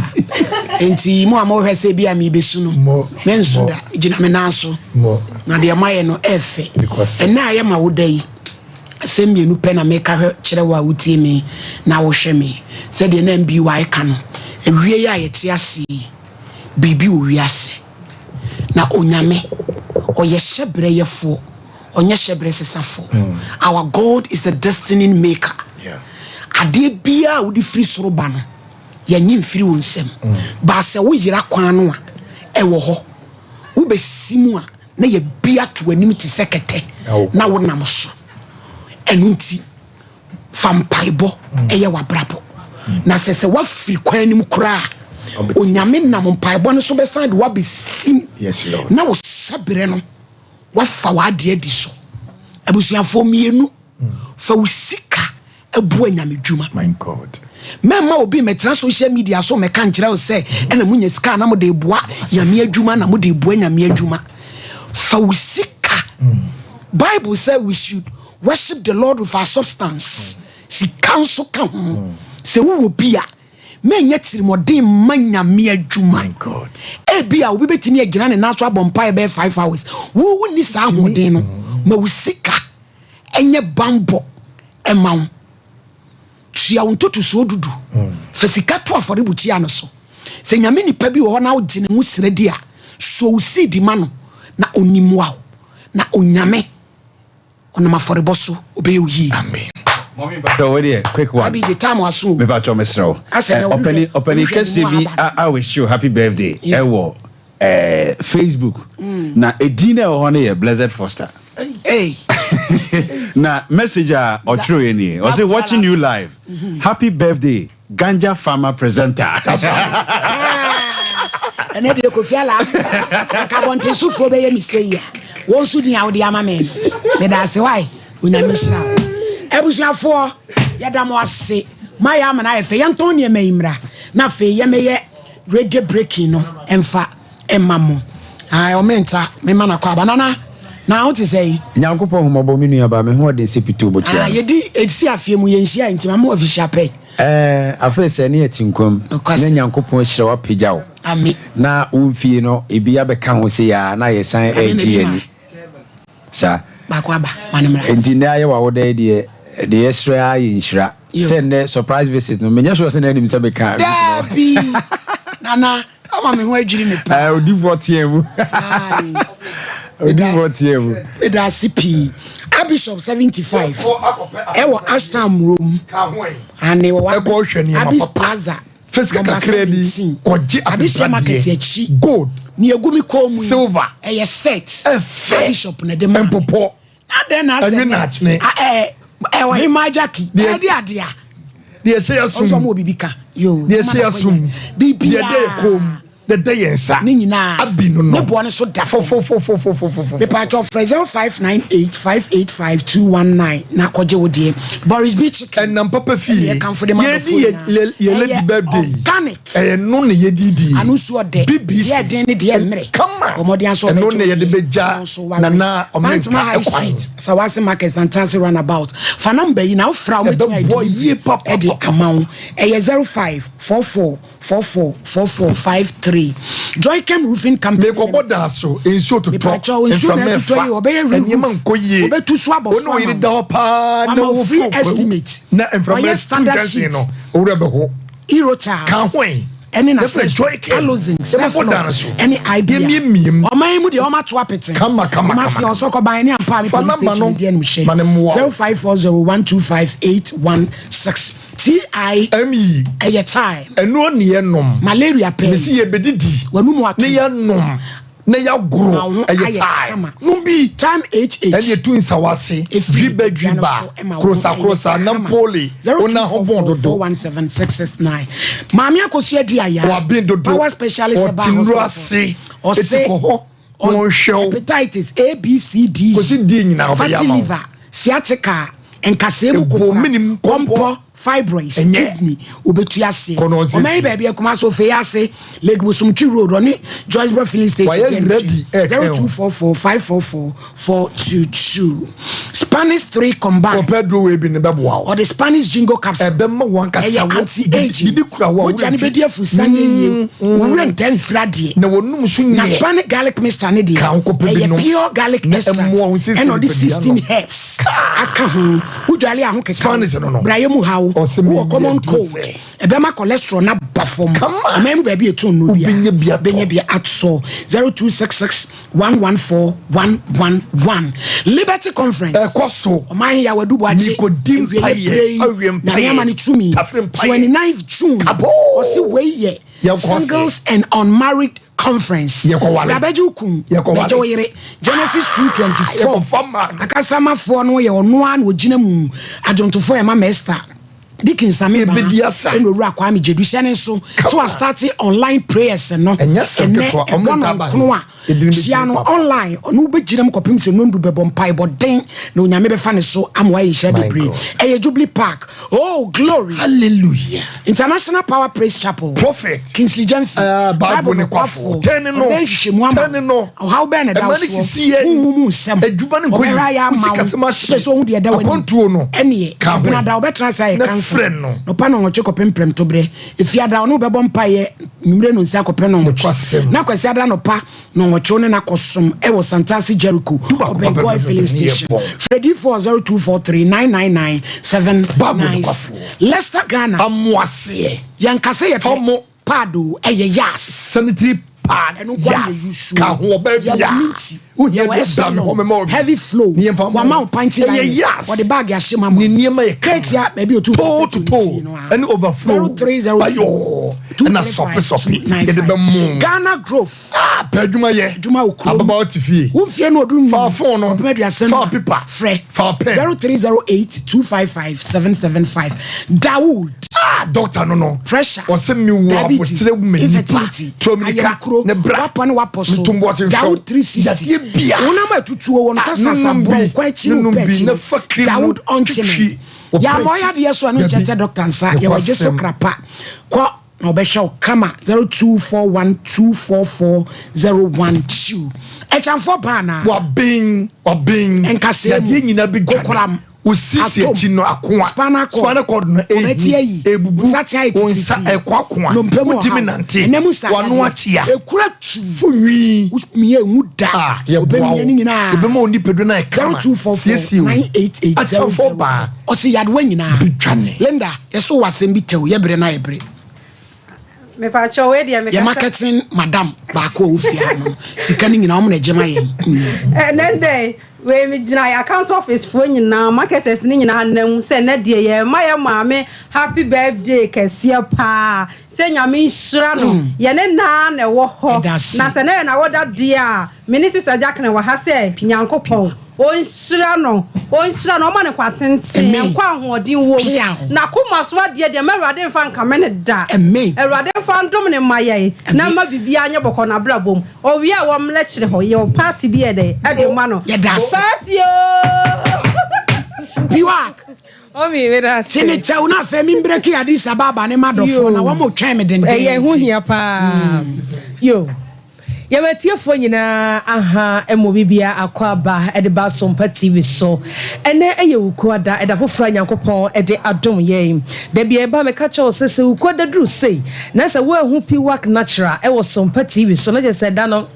S1: nti mo a mohwɛ sɛ bi a mebɛsu no mensu da gyina me nan so na deɛ moayɛ no ɛfɛ ɛnɛ a yɛma wo da yi asɛm mmienu pɛ na meka hwɛ kyerɛ wo a wotie me na wohwɛ me sɛdeɛ na MBY ka no awie yi a yɛte ase yi biribi wɔ wiase. Na Onyame, ɔyɛ hyɛbrɛ yɛfoɔ. Ɔnyɛ hyɛbrɛ sesafo. Our God is a destiny maker. Adeɛ biara a wode firi soro ba no, yɛnye mfiri wo nsam. But sɛ woyera kwan no a, ɛwɔ hɔ. Wobɛsi mu a, na yɛbi ato w'anim te sɛ kɛtɛ na wonam so. Ɛno nti, fa mpaebɔ yɛ w'abrabɔ. Na sɛ sɛ woafiri kwan no mu koraa a, Onyame nam mpaebɔ no so bɛsan de wo abɛsi mu na wo hyɛberɛ no woafa w'adeɛ adi so. Abusuafoɔ mmienu, fa wo sika boa Nyame dwuma. Mɛmma obi mmɛtena social media so mmɛka nkyerɛ wo sɛ ɛna monya sika a na mode boa Nyame adwuma na mode boa Nyame adwuma. Fa wo sika. Bible sɛ we should worship the Lord with our substance. Sika nso ka ho. Sɛ wowɔ bi a, mɛnyɛ tirimɔden mma Nyame adwuma. Ebia obi bɛtumi agyina ne nan so abɔ mpaeɛ bɛyɛ 5 hours. Wo wonni saa ahoɔden no. Ma wo sika ɛnyɛ banbɔ ɛma wo. Tua wo ntotosoɔ dudu. Fa sika to afɔrebukyia no so. Sɛ Nyame nipa bi wɔ hɔ na wogye ne ho srɛ di a, sow wo seed ma no na ɔnni mmoa wo. Na Onyame ɔnam afɔrebɔ so ɔbɛyɛ wo yie.
S2: Amen. Mummy mpakyɛw wei deɛ quick one.
S1: Abi gye time aso o.
S2: Mepakyɛw mesrɛ wo.
S1: Asɛ na
S2: Ɔpani ɔpani kɛseɛ bi a a wish you happy birthday ɛwɔ eh, Facebook. Na edin na ɛwɔ hɔ no yɛ Blessed Foster.
S1: Hey.
S2: Na message a ɔtwerɛeɛ nie. Ɔse watching you live. Happy birthday Ganja Farmer presenter.
S1: Ɛnɛ deɛ Kofi Alasa nka abɔntensofoɔ bɛyɛ me sei a wɔn nso din a wode ama me no meda ase wae Onyame nhyira wo. Abusuafoɔ yɛda mo ase moayɛ ama no ayɛ fɛ yɛntɔn nneɛma yi mmra na afei yɛmɛyɛ reggae breaking no mfa mma mo. Ae ɔmenta mema no akɔ aba nana na wo te sɛn?
S9: Nyankopɔn hu mɔbɔ me nua ba me ho ɔden sɛ pitoo mo tia
S1: Ah
S9: no.
S1: yɛdi ɛsi afeɛ mu yɛnhyia nti ma mo afihyia pɛ.
S9: Ɛɛ afei sɛ ne yɛte nkwa mu
S1: Nokwasɛm.
S9: na Nyankopɔn ahyira wo apagya wo
S1: Ame.
S9: na wo mfie no ebi abɛka ho sei aa na yɛsan
S1: Ame na
S9: ɛregye
S1: ebi
S9: yɛn
S1: ma.
S9: ani saa.
S1: Baako aba ma no mmra.
S9: Nti nnɛ ayɛ w'awoda yi deɛ deɛ yɛsrɛ ara yɛ nhyira.
S1: Yo.
S9: Sɛ nnɛ surprise visit no menyɛ sure sɛ na anim sɛ meka visit no.
S1: Daabi Nana ama me ho adwiri me paa.
S9: Odifoɔ teɛ mu. Odifoɔ teɛ mu.
S1: Meda ase pii. Abishop 75 ɛwɔ Ashtown Rome. Ane wɔ Abis Plaza.
S5: Fisika kakra bi kɔgye
S1: Adehyɛ market akyi.
S5: Gold.
S1: Nea egu me kɔn mu yi.
S5: Silver.
S1: Ɛyɛ set.
S5: Ɛfɛ.
S1: Abishop na ɛde maa me.
S5: Mpopɔ.
S1: Adɛn na asɛ
S5: Ɛnwe na akyene.
S1: Ɛɛ ɔhemaa Jackie. Ɛde adeɛ a.
S5: Deɛ ɛhyɛ yɛ som.
S1: Ɔnso ɔmo wɔ biribi ka. Yoo.
S5: Deɛ ɛhyɛ yɛ som.
S1: Biribiara.
S5: Deɛ ɛda yɛ kɔn mu. Deɛ ɛda yɛn nsa.
S1: Ne nyinaa.
S5: Abi no no.
S1: Ne boɔ no so da fam.
S5: Fofofofofofofo.
S1: Mepatwɔ frɛ 0598 585 219 na kɔgye wo deɛ. Boris B chicken.
S5: Ɛnam papa fie.
S1: Ɛne ɛkamfo de ma
S5: Yɛdi
S1: adɔfoɔ
S5: yɛ
S1: nyinaa.
S5: yɛ yɛ lady
S1: Ɛyɛ
S5: birthday.
S1: organic.
S5: Ɛyɛ no na yɛdi die.
S1: Ano nsuo ɔdɛ.
S5: BBC.
S1: Deɛ ɛden ne deɛ mmerɛ.
S5: Kama.
S1: Bɔ mmɔden asɔ
S5: Ɛno
S1: ɔbɛgye
S5: na
S1: wo
S5: yɛde
S1: deɛ.
S5: bɛgya
S1: Na nso waware.
S5: Nana
S1: Bantama
S5: Ɔmenka
S1: High
S5: ɛkwan.
S1: Street, Sawase Market, Santase Runabout. Fa number yi na wofrɛ a wɔbɛtumi ayɛ
S5: Ɛbɛboa yie
S1: delivery
S5: papapapa.
S1: de ama wo. Ɛyɛ 0544 44 44 53. Joychem Roofing Company
S5: Mekɔbɔ
S1: Limited.
S5: daa so, nsuo totɔ,
S1: Mepakyɛw, nsuo na
S5: mframa
S1: ɛtotɔ
S5: ɛfa,
S1: yi, wɔbɛyɛ re-roof.
S5: nneɛma nkɔ yie.
S1: Wɔbɛtu so abɔ
S5: Wo ne
S1: so
S5: wo
S1: ama
S5: yere
S1: wo.
S5: da hɔ paa na
S1: Wama wo free
S5: woforo kwawu
S1: estimate.
S5: na mframa
S1: Wɔyɛ
S5: atu
S1: standard
S5: nkyɛnsee
S1: sheet.
S5: no, wo werɛ bɛho.
S1: Eurotiles
S5: Ka ho ɛ.
S1: ɛne
S5: Yɛfrɛ
S1: n'asɛso,
S5: Joycare.
S1: Alozin,
S5: Yɛbɛbɔ
S1: Ceflon,
S5: dan so.
S1: ɛne Ibea.
S5: Yɛmiamia mu.
S1: Ɔman yi mu deɛ wɔn ato apete.
S5: Kama, kama,
S1: Kumasi
S5: kama.
S1: Ɔsɔkɔban ne Ampaame
S5: Fa
S1: Police
S5: number
S1: Station
S5: no
S1: di anim hyɛ.
S5: ma no mmoa wo.
S1: 0540125816. TI
S5: ME.
S1: ɛyɛ time.
S5: Ɛno ne yɛnom.
S1: Malaria pɛɛ.
S5: Mesi yɛbɛdidi.
S1: W'anum ato.
S5: Ne yɛnom. Na yɛagoro.
S1: Na wo ho
S5: Ɛyɛ
S1: ayɛ
S5: time.
S1: kama.
S5: Nom bi.
S1: Time HH.
S5: Ɛne ɛtu nsawase.
S1: Efiri
S5: Dwiba
S1: nipadua no
S5: dwiba.
S1: so ma wo ho
S5: Krosa
S1: ɛyɛ
S5: krosa.
S1: kama.
S5: Nampoli. Wona ho bɔn dodo.
S1: 0244417669. Maame Akosua Aduaya.
S5: Waben dodo.
S1: Power specialist ɛbaa
S5: Ɔte nnuro
S1: hospital.
S5: ase.
S1: Ɔse.
S5: Eti kɔ hɔ. Na ɔnhwɛ wo.
S1: Hepatitis A B C D.
S5: Kɔsi D nyinaa ɔbɛyɛ
S1: Fatty
S5: ama wo.
S1: liver, sciatica, nkasɛɛ mu
S5: Ɛbɔ
S1: kokoram,
S5: menim kɔmpɔ.
S1: kɔmpɔ, fibroids,
S5: Ɛnyɛ.
S1: kidney, obetu aseɛ.
S5: Kɔ na ɔnsiesie.
S1: Ɔman yi baabi Kumasi Ofei ase, Lake Bosomtwi Road, ɔne Joyce Bro filling station.
S5: Wayɛ
S1: di
S5: ready
S1: anim.
S5: ɛretwɛn wo.
S1: 0244 544 422. Spanish 3 combined.
S5: Kɔpɛ aduro wei bi no bɛboa wo.
S1: Ɔde Spanish jingo capsules.
S5: Ɛbɛma wo ankasa
S1: Ɛyɛ
S5: wo
S1: anti-aging.
S5: biribi kura wo a
S1: Mogya no
S5: woremfi.
S1: bɛdi afurusiane yie. Wo werɛ ntaa mfiri adeɛ.
S5: Na wɔnum so
S1: Na
S5: nyɛ.
S1: Spanish garlic mixture no deɛ,
S5: Ka wo kɔpɛ bi
S1: ɛyɛ
S5: nom.
S1: pure garlic
S5: Na
S1: extract
S5: ɛmmoa wo nsiesie
S1: ɛna ɔde
S5: nipadua
S1: 16
S5: no.
S1: herbs aka ho. Wodwale a ho keka wo.
S5: Spanish no no.
S1: Brayɛ mu haw. wo.
S5: Ɔse
S1: Wowɔ
S5: menyɛ
S1: common
S5: aduro
S1: cold,
S5: sɛ.
S1: ɛbɛma cholesterol no aba fam.
S5: Kama.
S1: Ɔman mu baabi a ɛtɔn nnuro biara,
S5: Wobɛnya bi atɔ.
S1: bɛnya bi atɔ. 0266 114 111. Liberty Conference.
S5: Ɛkɔ so.
S1: Ɔman Yaw Adu Boakye.
S5: Mekɔdi
S1: Awieeɛ
S5: mpaeɛ,
S1: berɛ yi,
S5: awie mpaeɛ,
S1: Nyame ama no tumi.
S5: tafere mpaeɛ.
S1: 29th June.
S5: Kaboo!
S1: Ɔse wei yɛ
S5: Yɛnkɔ aseɛ.
S1: Singles and Unmarried Conference.
S5: Yɛkɔware.
S1: Bra bɛgye wo kun,
S5: Yɛkɔware.
S1: bɛgye wo yere. Genesis 2:24.
S5: Yɛkɔfa mmaa no.
S1: Akasamafoɔ no yɛ ɔno ara na ɔgyina mu. Adwontofoɔ yɛ Mama Esther. Dickens Ame Baa
S5: Yɛbɛdi asa.
S1: ɛna Owura Kwame Gyedu. Hyɛ ne nso
S5: Come
S1: sɛ
S5: on.
S1: wastate online prayers no.
S5: Ɛnyɛ asɛm
S1: Ɛnnɛ
S5: ketewa. Ɔmo
S1: ɛbɔ
S5: ntaa
S1: no
S5: ba
S1: nkono a,
S5: he. Yɛde no bɛgyina
S1: hyia no
S5: papa.
S1: online. Ɔne wo bɛgyina mu kɔpem sɛ nnɔndu bɛbɔ mpaebɔ den na Onyame bɛfa ne so ama wayɛ nhyira
S5: My
S1: bebree.
S5: God.
S1: Ɛyɛ Jubilee Park. Oh glory!
S5: Hallelujah.
S1: International Power Praise Chapel.
S5: Prophet.
S1: Kingsley Gyamfi.
S5: Uh, Bible
S1: Bible
S5: ne kwafo.
S1: nokwafo.
S5: Tɛne no.
S1: Ɔbɛyɛ nhwehwɛmu ama
S5: Tɛne no.
S1: Ɔhaw bɛn na ɛda
S5: Ɛma
S1: wo
S5: ne
S1: soɔ?
S5: sisi yɛ.
S1: Honhom mu nsɛm.
S5: Adwuma no nkɔ
S1: Ɔbɛhwɛ
S5: yi.
S1: ayɛ ama
S5: Wo
S1: wo.
S5: sikasɛm ahye.
S1: Wopɛ sɛ ohu deɛ ɛda w'anim.
S5: Akwantuo no.
S1: Ɛneɛ,
S5: Ka ho.
S1: Ɛbenada wobɛtena ase ayɛ
S5: Na
S1: kansa.
S5: frɛ no.
S1: Nɔpa nnɔnwɔtwe kɔpem prɛmtoberɛ. Efiada ɔne wo bɛbɔ mpaeɛ nwummere nnɔnsia kɔpem nnɔnwɔtwe.
S5: Nokwasɛm.
S1: Na Kwasiada anɔpa nnɔnwɔtwe wo ne no akɔsom wɔ Santase Jericho,
S5: Dubaako
S1: ɔbɛn
S5: pɛpɛpɛpɛ
S1: Goil Filling
S5: ne yɛ
S1: Station.
S5: bɔn.
S1: Frɛ diifoɔ 0243 999
S5: Bible
S1: 79.
S5: nokwafoɔ.
S1: Leicester, Ghana.
S5: Amoaseɛ.
S1: Yɛnka sɛ yɛpɛ
S5: Fa mo.
S1: pad o, ɛyɛ yas.
S5: Sanitary pad
S1: Ɛno nko ara na
S5: yas.
S1: yɛyi suo.
S5: Ka ho ɔbaa
S1: Yɛwɔ
S5: biara.
S1: minti,
S5: Wohia
S1: yɛwɔ
S5: bi a
S1: extra
S5: bra me hɔ
S1: long,
S5: mɛma wo bi.
S1: heavy flow,
S5: Ne yɛmfa mma
S1: wɔama
S5: wo.
S1: wo panty
S5: Ɛyɛ
S1: lining,
S5: yas.
S1: wɔde bag ahyɛ mu ama
S5: Ne
S1: wo.
S5: nneɛma yɛ kama.
S1: Keetia, baabi a otu
S5: Toe
S1: fam
S5: to
S1: tete
S5: toe
S1: nti no a.
S5: ɛne overflow.
S1: 0302
S5: Bayɔɔ. Ɛna sɔpe sɔpe. Yɛde
S1: 235
S5: bɛmo.
S1: Ghana Grove.
S5: Ah, pɛ adwuma yɛ.
S1: Adwuma wɔ kurom.
S5: Ababaawa te fie.
S1: Wo mfie no ɔduru
S5: Fa phone no.
S1: kɔpem aduasa
S5: Fa
S1: num a,
S5: paper.
S1: frɛ
S5: Fa pen.
S1: 0308 255 775. Dawood.
S5: Ah, doctor no no.
S1: Pressure.
S5: Ɔsɛ mi wɔ
S1: Diabetes.
S5: abotire mu nipa.
S1: Infertility.
S5: Tuo mirika.
S1: Ayamkuro.
S5: Ne bra.
S1: Wapɔ ne wapɔ so.
S5: Meto mbo ase nhwɛ wo.
S1: Dawood 360.
S5: Yadeɛ bia.
S1: Wonam atutuo wɔ no
S5: Ah,
S1: kasasa
S5: nonom
S1: borɔ
S5: bi.
S1: nkwa akyi ne
S5: Nonom
S1: wopɛ
S5: bi.
S1: akyi
S5: Na
S1: no.
S5: fa cream no
S1: Dawood ointment.
S5: twitwi wo
S1: Yɛ ama
S5: pɛ akyi.
S1: ɔyɛ adeɛ so a no nkyɛ
S5: Dabi.
S1: sɛ doctor nsa. Yɛwɔ gye so
S5: Nokwasɛm.
S1: krapa. Kɔ na ɔbɛhwɛ wo kama 0241244012. Ɛkyɛnfoɔ baa anaa?
S5: Waben, waben.
S1: Nkasɛɛ mu,
S5: Yadeɛ nyinaa bɛdwane.
S1: kokoram,
S5: Wo sisi
S1: atom,
S5: akyi no akoa.
S1: spinal cord,
S5: Spinal cord no
S1: ɔbɛte
S5: ehi,
S1: ayi,
S5: ebubu.
S1: wo nsateaa ayɛ
S5: Wo nsa
S1: titiritii,
S5: ɛkoakoa.
S1: nnompe mu
S5: Wontumi
S1: ɔhaw,
S5: nante.
S1: ɛnam nsa
S5: W'ano
S1: yadeɛ,
S5: akyea.
S1: ekura tu,
S5: Fo nwi.
S1: womia enwu da,
S5: Ah, yɛboa
S1: obɛmia
S5: wo.
S1: ne nyinaa.
S5: Yɛbɛma wo nipadua no ayɛ kama.
S1: 0244
S5: Siesie wo.
S1: 988
S5: Akyɛmfoɔ baa.
S1: Ɔse yadewa nyinaa.
S5: Bɛdwane.
S1: Linda, yɛso wɔ asɛm bi tɛw, yɛbrɛ na yɛbrɛ.
S10: Mepakyɛw wei deɛ
S1: Yɛ
S10: mekasa.
S1: marketing madam baako a ofie ha no sika no nyinaa wɔn na ɛgye ma yɛn.
S10: Ɛnɛ dɛ wei megyina yɛ account office foɔ nyinaa marketers ne nyinaa nam sɛ ɛnɛ deɛ yɛ ma yɛ maame happy birthday kɛseɛ paa sɛ nyame nhyira no mm. yɛne naa na ɛwɔ hɔ na sɛ na yɛ na wɔda deɛ a me ne sister Jacqueline wɔ ha sɛ nyankopɔn Ɔnhyira no, ɔnhyira no, ɔma no nkwa tenten, nkwa ahoɔden wom. N'akoma so adeɛ deɛ, mma Awurade mfa nkame no da. Awurade mfa ndom no mma yɛn, na mma biribiara nyɛ bɔkɔɔ n'abrabɔ mu. Ɔwie a, wɔmmrɛ kyerɛ hɔ, yɛwɔ party bi yɛ dɛn ɛde ma no. Party ooo!
S1: Biwak.
S11: Mummy, meda ase.
S1: Te ne tɛw na afei me mbreki Addis Ababa ne m'adɔfoɔ na wɔn twɛn me dendenden.
S11: Ɛyɛ ɛho hia paa. Yo. Yɛn atiefoɔ nyinaa aha mmɔ bibia akɔ aba de ba Asompa TV so. Ɛnɛ ɛyɛ Wukuada, ɛda foforɔ a Nyankopɔn de adom yɛn. Da biara ɛba a meka kyerɛ wo sɛ, sɛ Wukuada duru sei na sɛ woanhu Piwak Natural ɛwɔ Sompa TV so na kyerɛ sɛ ɛda no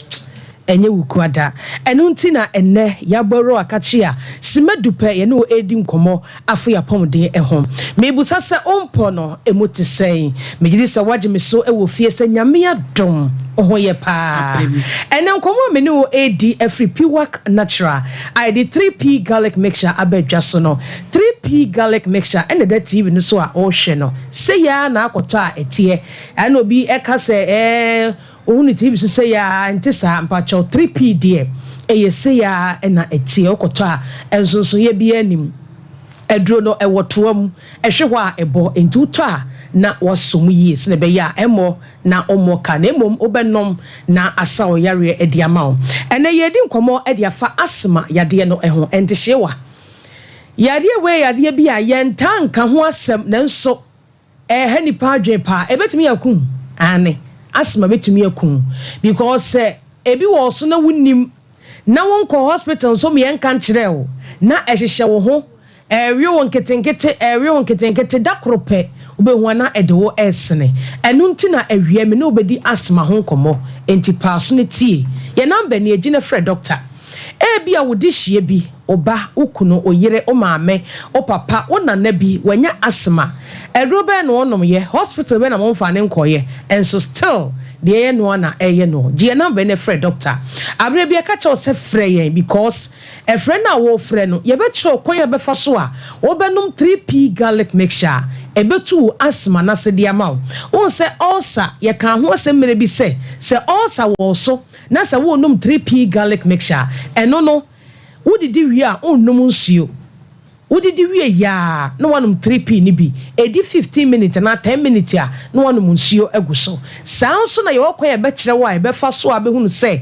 S11: ɛnyɛ Wukuada. Ɛno nti na ɛnnɛ yɛabɔ awura wakakye a sima du pɛ yɛne wo ɛredi nkɔmmɔ afa yɛn apɔmuden ho. Merebisa sɛ wo mpɔ no ɛmu te sɛn? Megye di sɛ woagye me so wɔ fie sɛ Nyame adom wo ho yɛ paa. Ɛnnɛ nkɔmmɔ a me ne wo redi afiri Piwak Natural a yɛde 3P Garlic Mixture aba dwa so no. 3P Garlic Mixture ɛna ɛda TV no so a worehwɛ no. Sei ara na akɔtɔ a ɛteɛ. Ɛna obi ɛka sɛ ɛɛ Wohu no TV so sei aa ɛnte saa mpakyɛw 3P deɛ ɛyɛ sei aa na ɛteɛ wokɔtɔ a nsonsonoeɛ biara nnim aduro no ɛwɔ toa mu ɛhwe hɔ a ɛbɔ nti wotɔ a na wasɔ mu yie sɛdeɛ ɛbɛyɛ a ɛmmɔ na wommɔ ka na mmom wobɛnom na asa wo yareɛ de ama wo ɛnɛ yɛredi nkɔmmɔ de afa asthma yadeɛ no ho ɛntehyeewa yadeɛ wei yɛ yadeɛ bi a yɛntaa nka ho asɛm nanso Ɛha nipa adwene paa. Ɛbɛtumi aku wo. Aane, asthma bɛtumi aku wo. Because sɛ ebi wɔ wo so na wonnim, na wonkɔɔ hospital nso ma yɛnka nkyerɛɛ wo, na ɛhyehyɛ wo ho, ɛrewe wo nketenkete, ɛrewe wo nketenkete, da koro pɛ wobɛhu a na ɛde wo resene. Ɛno nti na awia me ne wo bɛdi asthma ho nkɔmmɔ. Enti paa so na tie. Yɛn number nie, gye na frɛ doctor. Ebia wo dehyeɛ bi, wo ba, wo kunu, wo yere, wo maame, wo papa, wo nana bi, wanya asthma. Aduro bɛn na ɔnomyɛ? Hospital bɛn na momfaa no nkɔeɛ? Nso still deɛ ɛyɛ no ara na ɛyɛ no. Gye yɛn number yi na frɛ doctor. Aberɛ bi yɛka kyerɛ wo sɛ frɛ yɛn because ɛfrɛ no a worefrɛ no, yɛbɛkyerɛ wo kwan a wobɛfa so a wobɛnom 3P garlic mixture a ɛbɛtu wo asthma no ase de ama wo. Wohu sɛ ulcer, yɛkaa ho asɛm mmerɛ bi sɛ, sɛ ulcer wɔ wo so na sɛ worenom 3P garlic mixture a, ɛno no wodidi wie a wonnom nsuo. Wodidi wie yɛ a na woanom 3P no bi, ɛdi 15 minutes anaa 10 minutes a na woanom nsuo agu so. Saa ara nso na yɛwɔ kwan a yɛbɛkyerɛ wo a yɛbɛfa so a wobɛhunu sɛ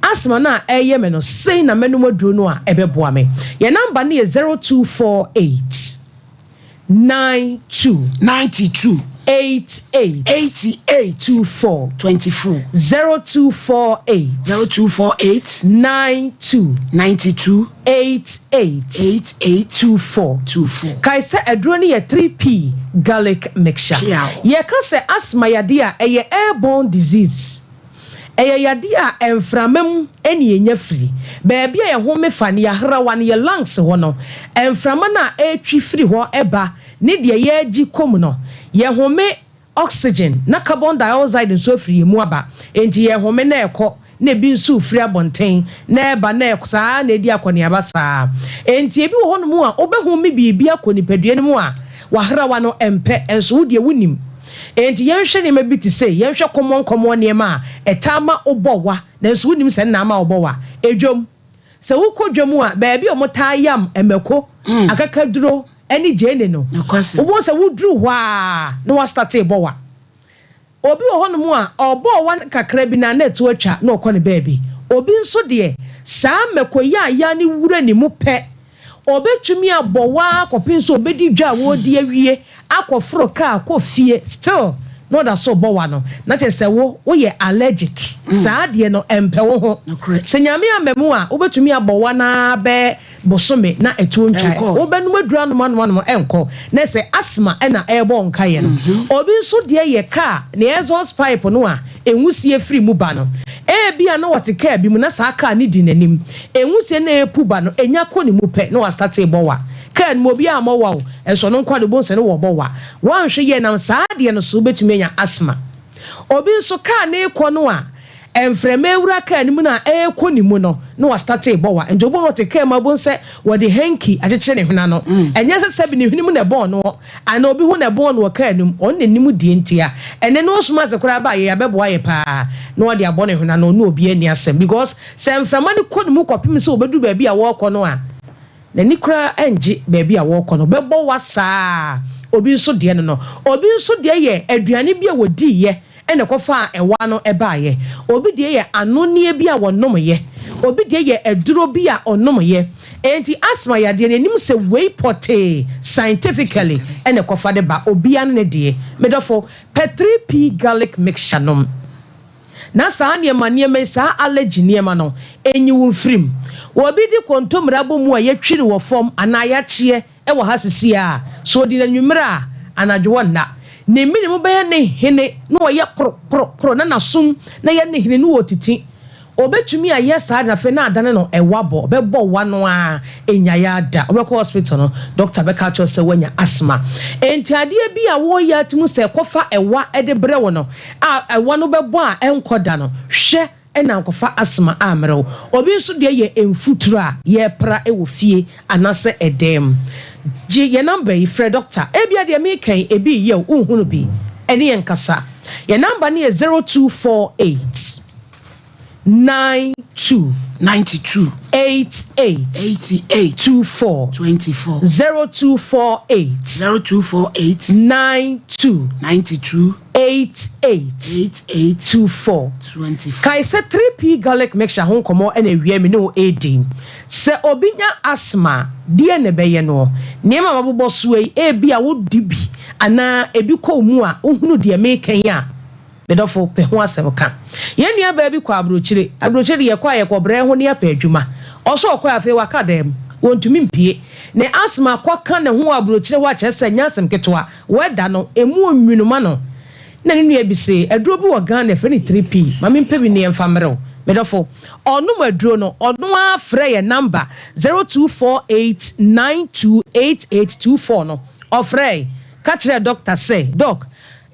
S11: asthma no a ɛreyɛ me no, sei na mɛnom aduro no a ɛbɛboa me. Yɛn number no yɛ 0248. 92.
S1: 92.
S11: 88.
S1: 88.
S11: 24.
S1: 24.
S11: 0248.
S1: 0248.
S11: 92.
S1: 92.
S11: 88.
S1: 88.
S11: 24.
S1: 24.
S11: Kae sɛ aduro no yɛ 3P garlic mixture.
S1: Piaw.
S11: Yɛka sɛ asthma yadeɛ a, ɛyɛ airborne disease. Ɛyɛ yadeɛ a mframa mu na yɛnya firi. Baabi a yɛhome fa ne yɛahrawa no, yɛn lungs hɔ no, mframa no a ɛretwi firi hɔ ba ne deɛ yɛregye kɔ mu no, yɛhome oxygen na carbon dioxide nso afiri yɛn mu aba. Enti yɛhome na ɛkɔ na ebi nso refiri abɔnten na ɛreba na ɛkɔ, saa ara na ɛdi akɔneaba saa. Enti ebi wɔ hɔnom a wobɛhome biribi akɔ nipadua no mu a, w'ahrawa no mpɛ, nso wo deɛ wonim. Enti yɛnhwɛ nneɛma bi te sei, yɛnhwɛ kɔmmɔnkɔmmɔ nneɛma a ɛtaa ma wobɔ wa, nanso wonnim sɛ ɛno na ama wobɔ wa. Dwam. Sɛ wokɔ dwam a, baabi a wɔtaa yam mako, akakaduro, ne gyeene no, wobɛhu sɛ woduru hɔ ara na woastate rebɔ wa. Obi wɔ hɔnom a, ɔbɔɔ wa kakra bi na na ɛto atwa na ɔkɔ ne baabi. Obi nso deɛ, saa mako yaayaa no wura ne mu pɛ, ɔbɛtumi abɔ wa ara kɔpem sɛ ɔbɛdi dwa a wɔredi awie, akɔforo kaa akɔ fie, still na ɔda so rebɔ wa no. Na kyerɛ sɛ wo, woyɛ allergic. Saa adeɛ no, ɛmpɛ wo ho. Sɛ Nyame amma mu a, wobɛtumi abɔ wa no ara bɛyɛ bosome na ɛtuo ntwae. Wobɛnom aduro anom anom anom ɛnkɔ. Na sɛ asthma na ɛrebɔ wo nkaeɛ no. Obi nso deɛ yɛ kaa ne exhaust pipe no a nwusie firi mu ba no. Ebia na ɔte kaa bi mu na saa kaa no di n'anim. Nwusie no a ɛrepu ba no, ɛnya kɔ ne mu pɛ na wastate rebɔ wa. Kaa no mu obiara ammɔ wa o, nso ɔno nko ara deɛ wobɛhu sɛ ne wɔrebɔ wa. Woanhwɛ yie a ɛnam saa adeɛ no so wobɛtumi anya asthma. Obi nso kaa no rekɔ no a, Mframa awura kaa no mu no a ɛrekɔ ne mu no, na wastate rebɔ wa. Nti wobɛhu no ɔte kaa mu a, wobɛhu sɛ wɔde hanky akyekyere ne hwene ano. Ɛnyɛ sɛ sɛbe ne hwene mu na ɛbɔɔ noɔ, anaa obi ho na ɛbɔɔ no wɔ kaa no mu. Ɔno na nim deɛ ntia. Ɛnnɛ nose mask koraa ba a, yei abɛboa yɛ paa na wɔde abɔ ne hwene ano, ɔne obiara nni asɛm. Because sɛ mframa no kɔ ne mu kɔpem sɛ ɔbɛduru baabi a wɔrekɔ no a, N'ani koraa nngye baabi a wɔrekɔ no. Bɛbɔ wa saa. Obi nso deɛ no no. Obi nso deɛ yɛ aduane bi a wɔdiiɛ na ɛkɔfaa ɛwa no baeɛ. Obi deɛ yɛ anonneɛ bi a wɔnomeɛ. Obi deɛ yɛ aduro bi a ɔnomeɛ. Enti asthma yadeɛ no, yɛnim sɛ wei pɔtee scientifically na ɛkɔfa de ba. Obiara ne ne deɛ. Me dɔfo, pɛ 3P garlic mixture nom. Na saa nneɛma nneɛma yi, saa allergy nneɛma no, nyi wo mfiri mu. Wɔ obi de kontommire abɔ mu a yɛatwi no wɔ fam anaa yɛakyeɛ wɔ ha seesei a, sɛ ɔdi no anwummerɛ a, anadwo ɔnna. Ne mene mu bɛyɛ ne hene na ɔyɛ koro koro koro na n'asom na ɛyɛ ne hene na ɔtiti. Ɔbɛtumi ayɛ saa de afei na adane no ɛwa bɔ, ɔbɛbɔ wa no ara ɛnyae ara da. Wobɛkɔ hospital no, doctor bɛka akyerɛ wo sɛ woanya asthma. Enti adeɛ bi a woreyɛ atumi sɛ kɔfa ɛwa de brɛ wo no, a ɛwa no bɛbɔ a ɛnkɔ da no, hwɛ na ankɔfa asthma ammrɛ wo. Obi nso deɛ yɛ mfuturo a yɛrepra wɔ fie anaasɛ ɛdan mu. Gye yɛn number yi, frɛ doctor. Ebia deɛ mereka yi, ebi reyɛ wo, wonhunu bi. Ɛne yɛn nkasa. Yɛn number no yɛ 0248. 92.
S1: 92.
S11: 88.
S1: 88.
S11: 24.
S1: 24.
S11: 0248.
S1: 0248.
S11: 92.
S1: 92.
S11: 88.
S1: 88.
S11: 24.
S1: 24.
S11: Kae sɛ 3P garlic mixture ho nkɔmmɔ na awia me ne wo redi. Sɛ obi nya asthma a, deɛn na ɛbɛyɛ noɔ? Nneɛma a mabobɔ soɔ yi, ebia wodi bi anaa ebi kɔ wo mu a, wohunu deɛ mereka yi a, Me dɔfo, pɛ ho asɛm ka. Yɛn nuabaa bi kɔɔ aburokyire. Aburokyire de, yɛkɔ a, yɛkɔbrɛ ho ne yɛpɛ adwuma. Ɔso ɔkɔe afei waka dan mu. Ontumi mpue. Ne asthma akɔka ne ho wɔ aburokyire hɔ a kyerɛ sɛ ɛnyɛ asɛm ketewa. Wɛda no, emu onwunu ma no. Na ne nua bi se, Aduro bi wɔ Ghana yɛfrɛ no 3P. Ma mempɛ bi na yɛmfa mmrɛ wo. Medɔfo, ɔnom aduro no, ɔno ara frɛ yɛn number 0248928824 no. Ɔfrɛe, ka kyerɛɛ dɔkta sɛ, Dɔk,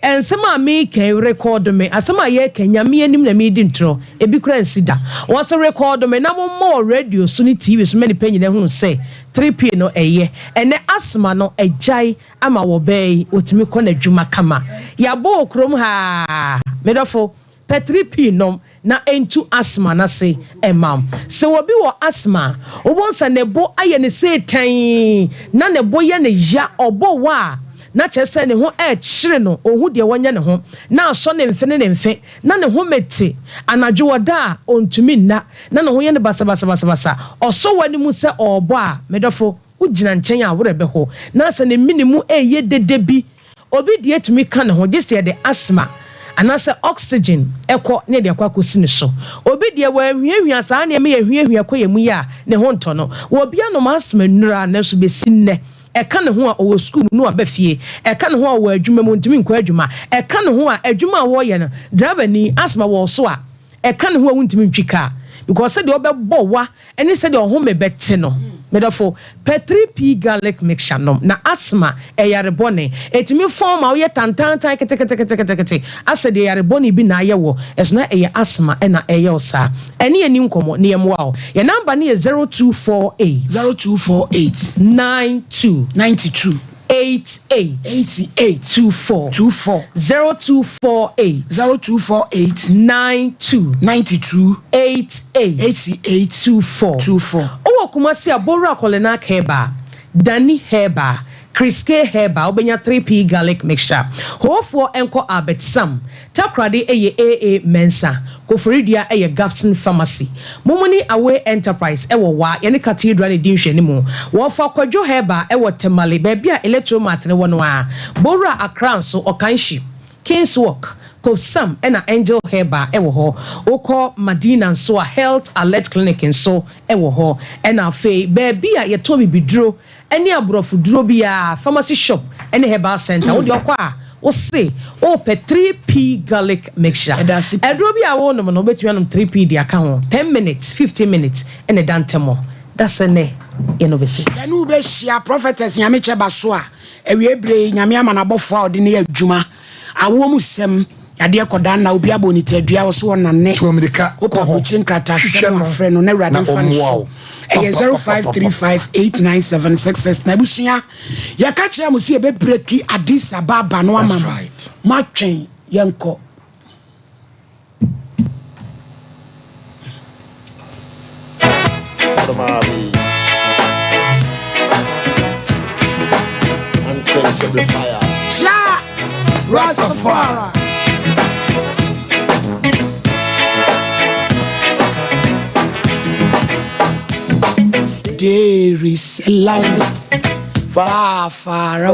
S11: nsɛm a mereka yi, rekɔɔdo me. Asɛm a yɛreka yi, Nyame anim na meredi ntorɔ. Ebi koraa nsi da. Wɔse rekɔɔdo me na mommɔ wɔ radio so ne TV so ma nnipa nyinaa hunu sɛ 3P no ɛyɛ. Ɛnnɛ asthma no agyae ama wɔbaa yi, ɔtumi kɔ n'adwuma kama. Yɛabɔ wɔ kurom ha ara. Me dɔfo, Pɛ 3P nom na ɛntu asthma no ase mma wo. Sɛ obi wɔ asthma a, wobɛhu sɛ ne bo ayɛ no sei tɛnn, na ne bo yɛ no ya, ɔbɔ wa a, na kyerɛ sɛ ne ho rekyere no, ɔnhu deɛ wanya ne ho, na asɔ ne mfe ne ne mfe, na ne home te. Anadwo ɔda a, ɔntumi nna, na ne ho yɛ no basabasabasabasa. Ɔsɔ wa no mu sɛ ɔrebɔ a, me dɔfo, wogyina nkyɛn a, wo werɛ bɛho, na sɛ ne mene mu reyɛ dede bi. Obi deɛ tumi ka ne ho gye sɛ yɛde asthma anaasɛ oxygen kɔ na yɛde akɔ akɔsi ne so. Obi deɛ wanhwiahwia saa nneɛma yi ahwiahwia kɔ yɛn mu yi a, ne ho ntɔ no. Obi anom asthma nnuru a nanso bɛsi nnɛ ɛka ne ho a ɔwɔ sukuu mu na waba fie, ɛka ne ho a ɔwɔ adwuma mu ɔntumi nkɔ adwuma, ɛka ne ho a adwuma a ɔreyɛ no, driver ni, asthma wɔ wo so a, ɛka ne ho a wontumi ntwi car because sɛdeɛ ɔbɛbɔ wa ne sɛdeɛ ɔhome bɛte no. Me dɔfo, pɛ 3P garlic mixture nom na asthma ɛyɛ yare bɔne. Ɛtumi fɔn ma woyɛ tantaantan keteketeketekete asɛ deɛ yare bɔne bi na ayɛ wo, ɛso na ɛyɛ asthma na ɛyɛ wo saa. Ɛne yɛn nni nkɔmmɔ na yɛmmoa wo. Yɛn number no yɛ 0248.
S1: 0248.
S11: 92.
S1: 92.
S11: 88.
S1: 88.
S11: 24.
S1: 24.
S11: 0248.
S1: 0248.
S11: 92.
S1: 92.
S11: 88.
S1: 88.
S11: 24.
S1: 24.
S11: Wowɔ Kumasi a, Bowura Kɔlenak Herbal, Dani Herbal, Chris K Herbal, wobɛnya 3P Garlic Mixture. Hoofoɔ nkɔ Albert Sam, Takoradi yɛ AA Mensah, Koforidua yɛ Gabson Pharmacy. Momoni Away Enterprise wɔ Wa, yɛne Cathedral na ɛdi nhwɛanimu. Wɔfa Kwadwo Herbal wɔ Tamale, baabi a Electromart no wɔ no ara. Bowura Accra nso, Ɔkanhyi, Kings Walk, Kofsam ɛna Angel Herbal wɔ hɔ. Wokɔ Madina nso a, Health Alert Clinic nso wɔ hɔ. Ɛna afei baabi a yɛtɔn bibiduro ne aborɔfo duro biara, pharmacy shop ne herbal centre, wo deɛ ɔkɔ a wo se wopɛ 3P garlic mixture. Aduro bi a wonom no wobɛtumi anom 3P de aka ho, 10 minutes, 15 minutes na ɛda ntɛm. Dasɛ nnɛ yɛne wo bɛsi.
S1: Yɛne wo bɛhyia Prophetess Nyamekyɛ Basoa awiei berɛ yi, Nyame ama no abɔfoɔ a ɔde no yɛ adwuma. Awoɔ mu sɛm, yadeɛ kɔdaa nna, obi abɔ ne ti adua, ɔso ɔnane,
S5: Tu mmirika
S1: wopɛ
S5: kɔ hɔ,
S1: aburokyire nkrataasɛm
S5: hwehwɛ
S1: a
S5: no
S1: frɛ no na Awurade
S5: na
S1: mfa ne
S5: ɔmmoa
S1: so.
S5: wo.
S1: Ɛyɛ
S5: Papapapapapa.
S1: 0535897669. Abusua, yɛka kyerɛɛ mo sɛ yɛbɛbreki Addis Ababa no ama
S5: That's
S1: mo.
S5: right.
S1: Moatwɛn, yɛnkɔ. Jah Rastafari. There is a land far, far away.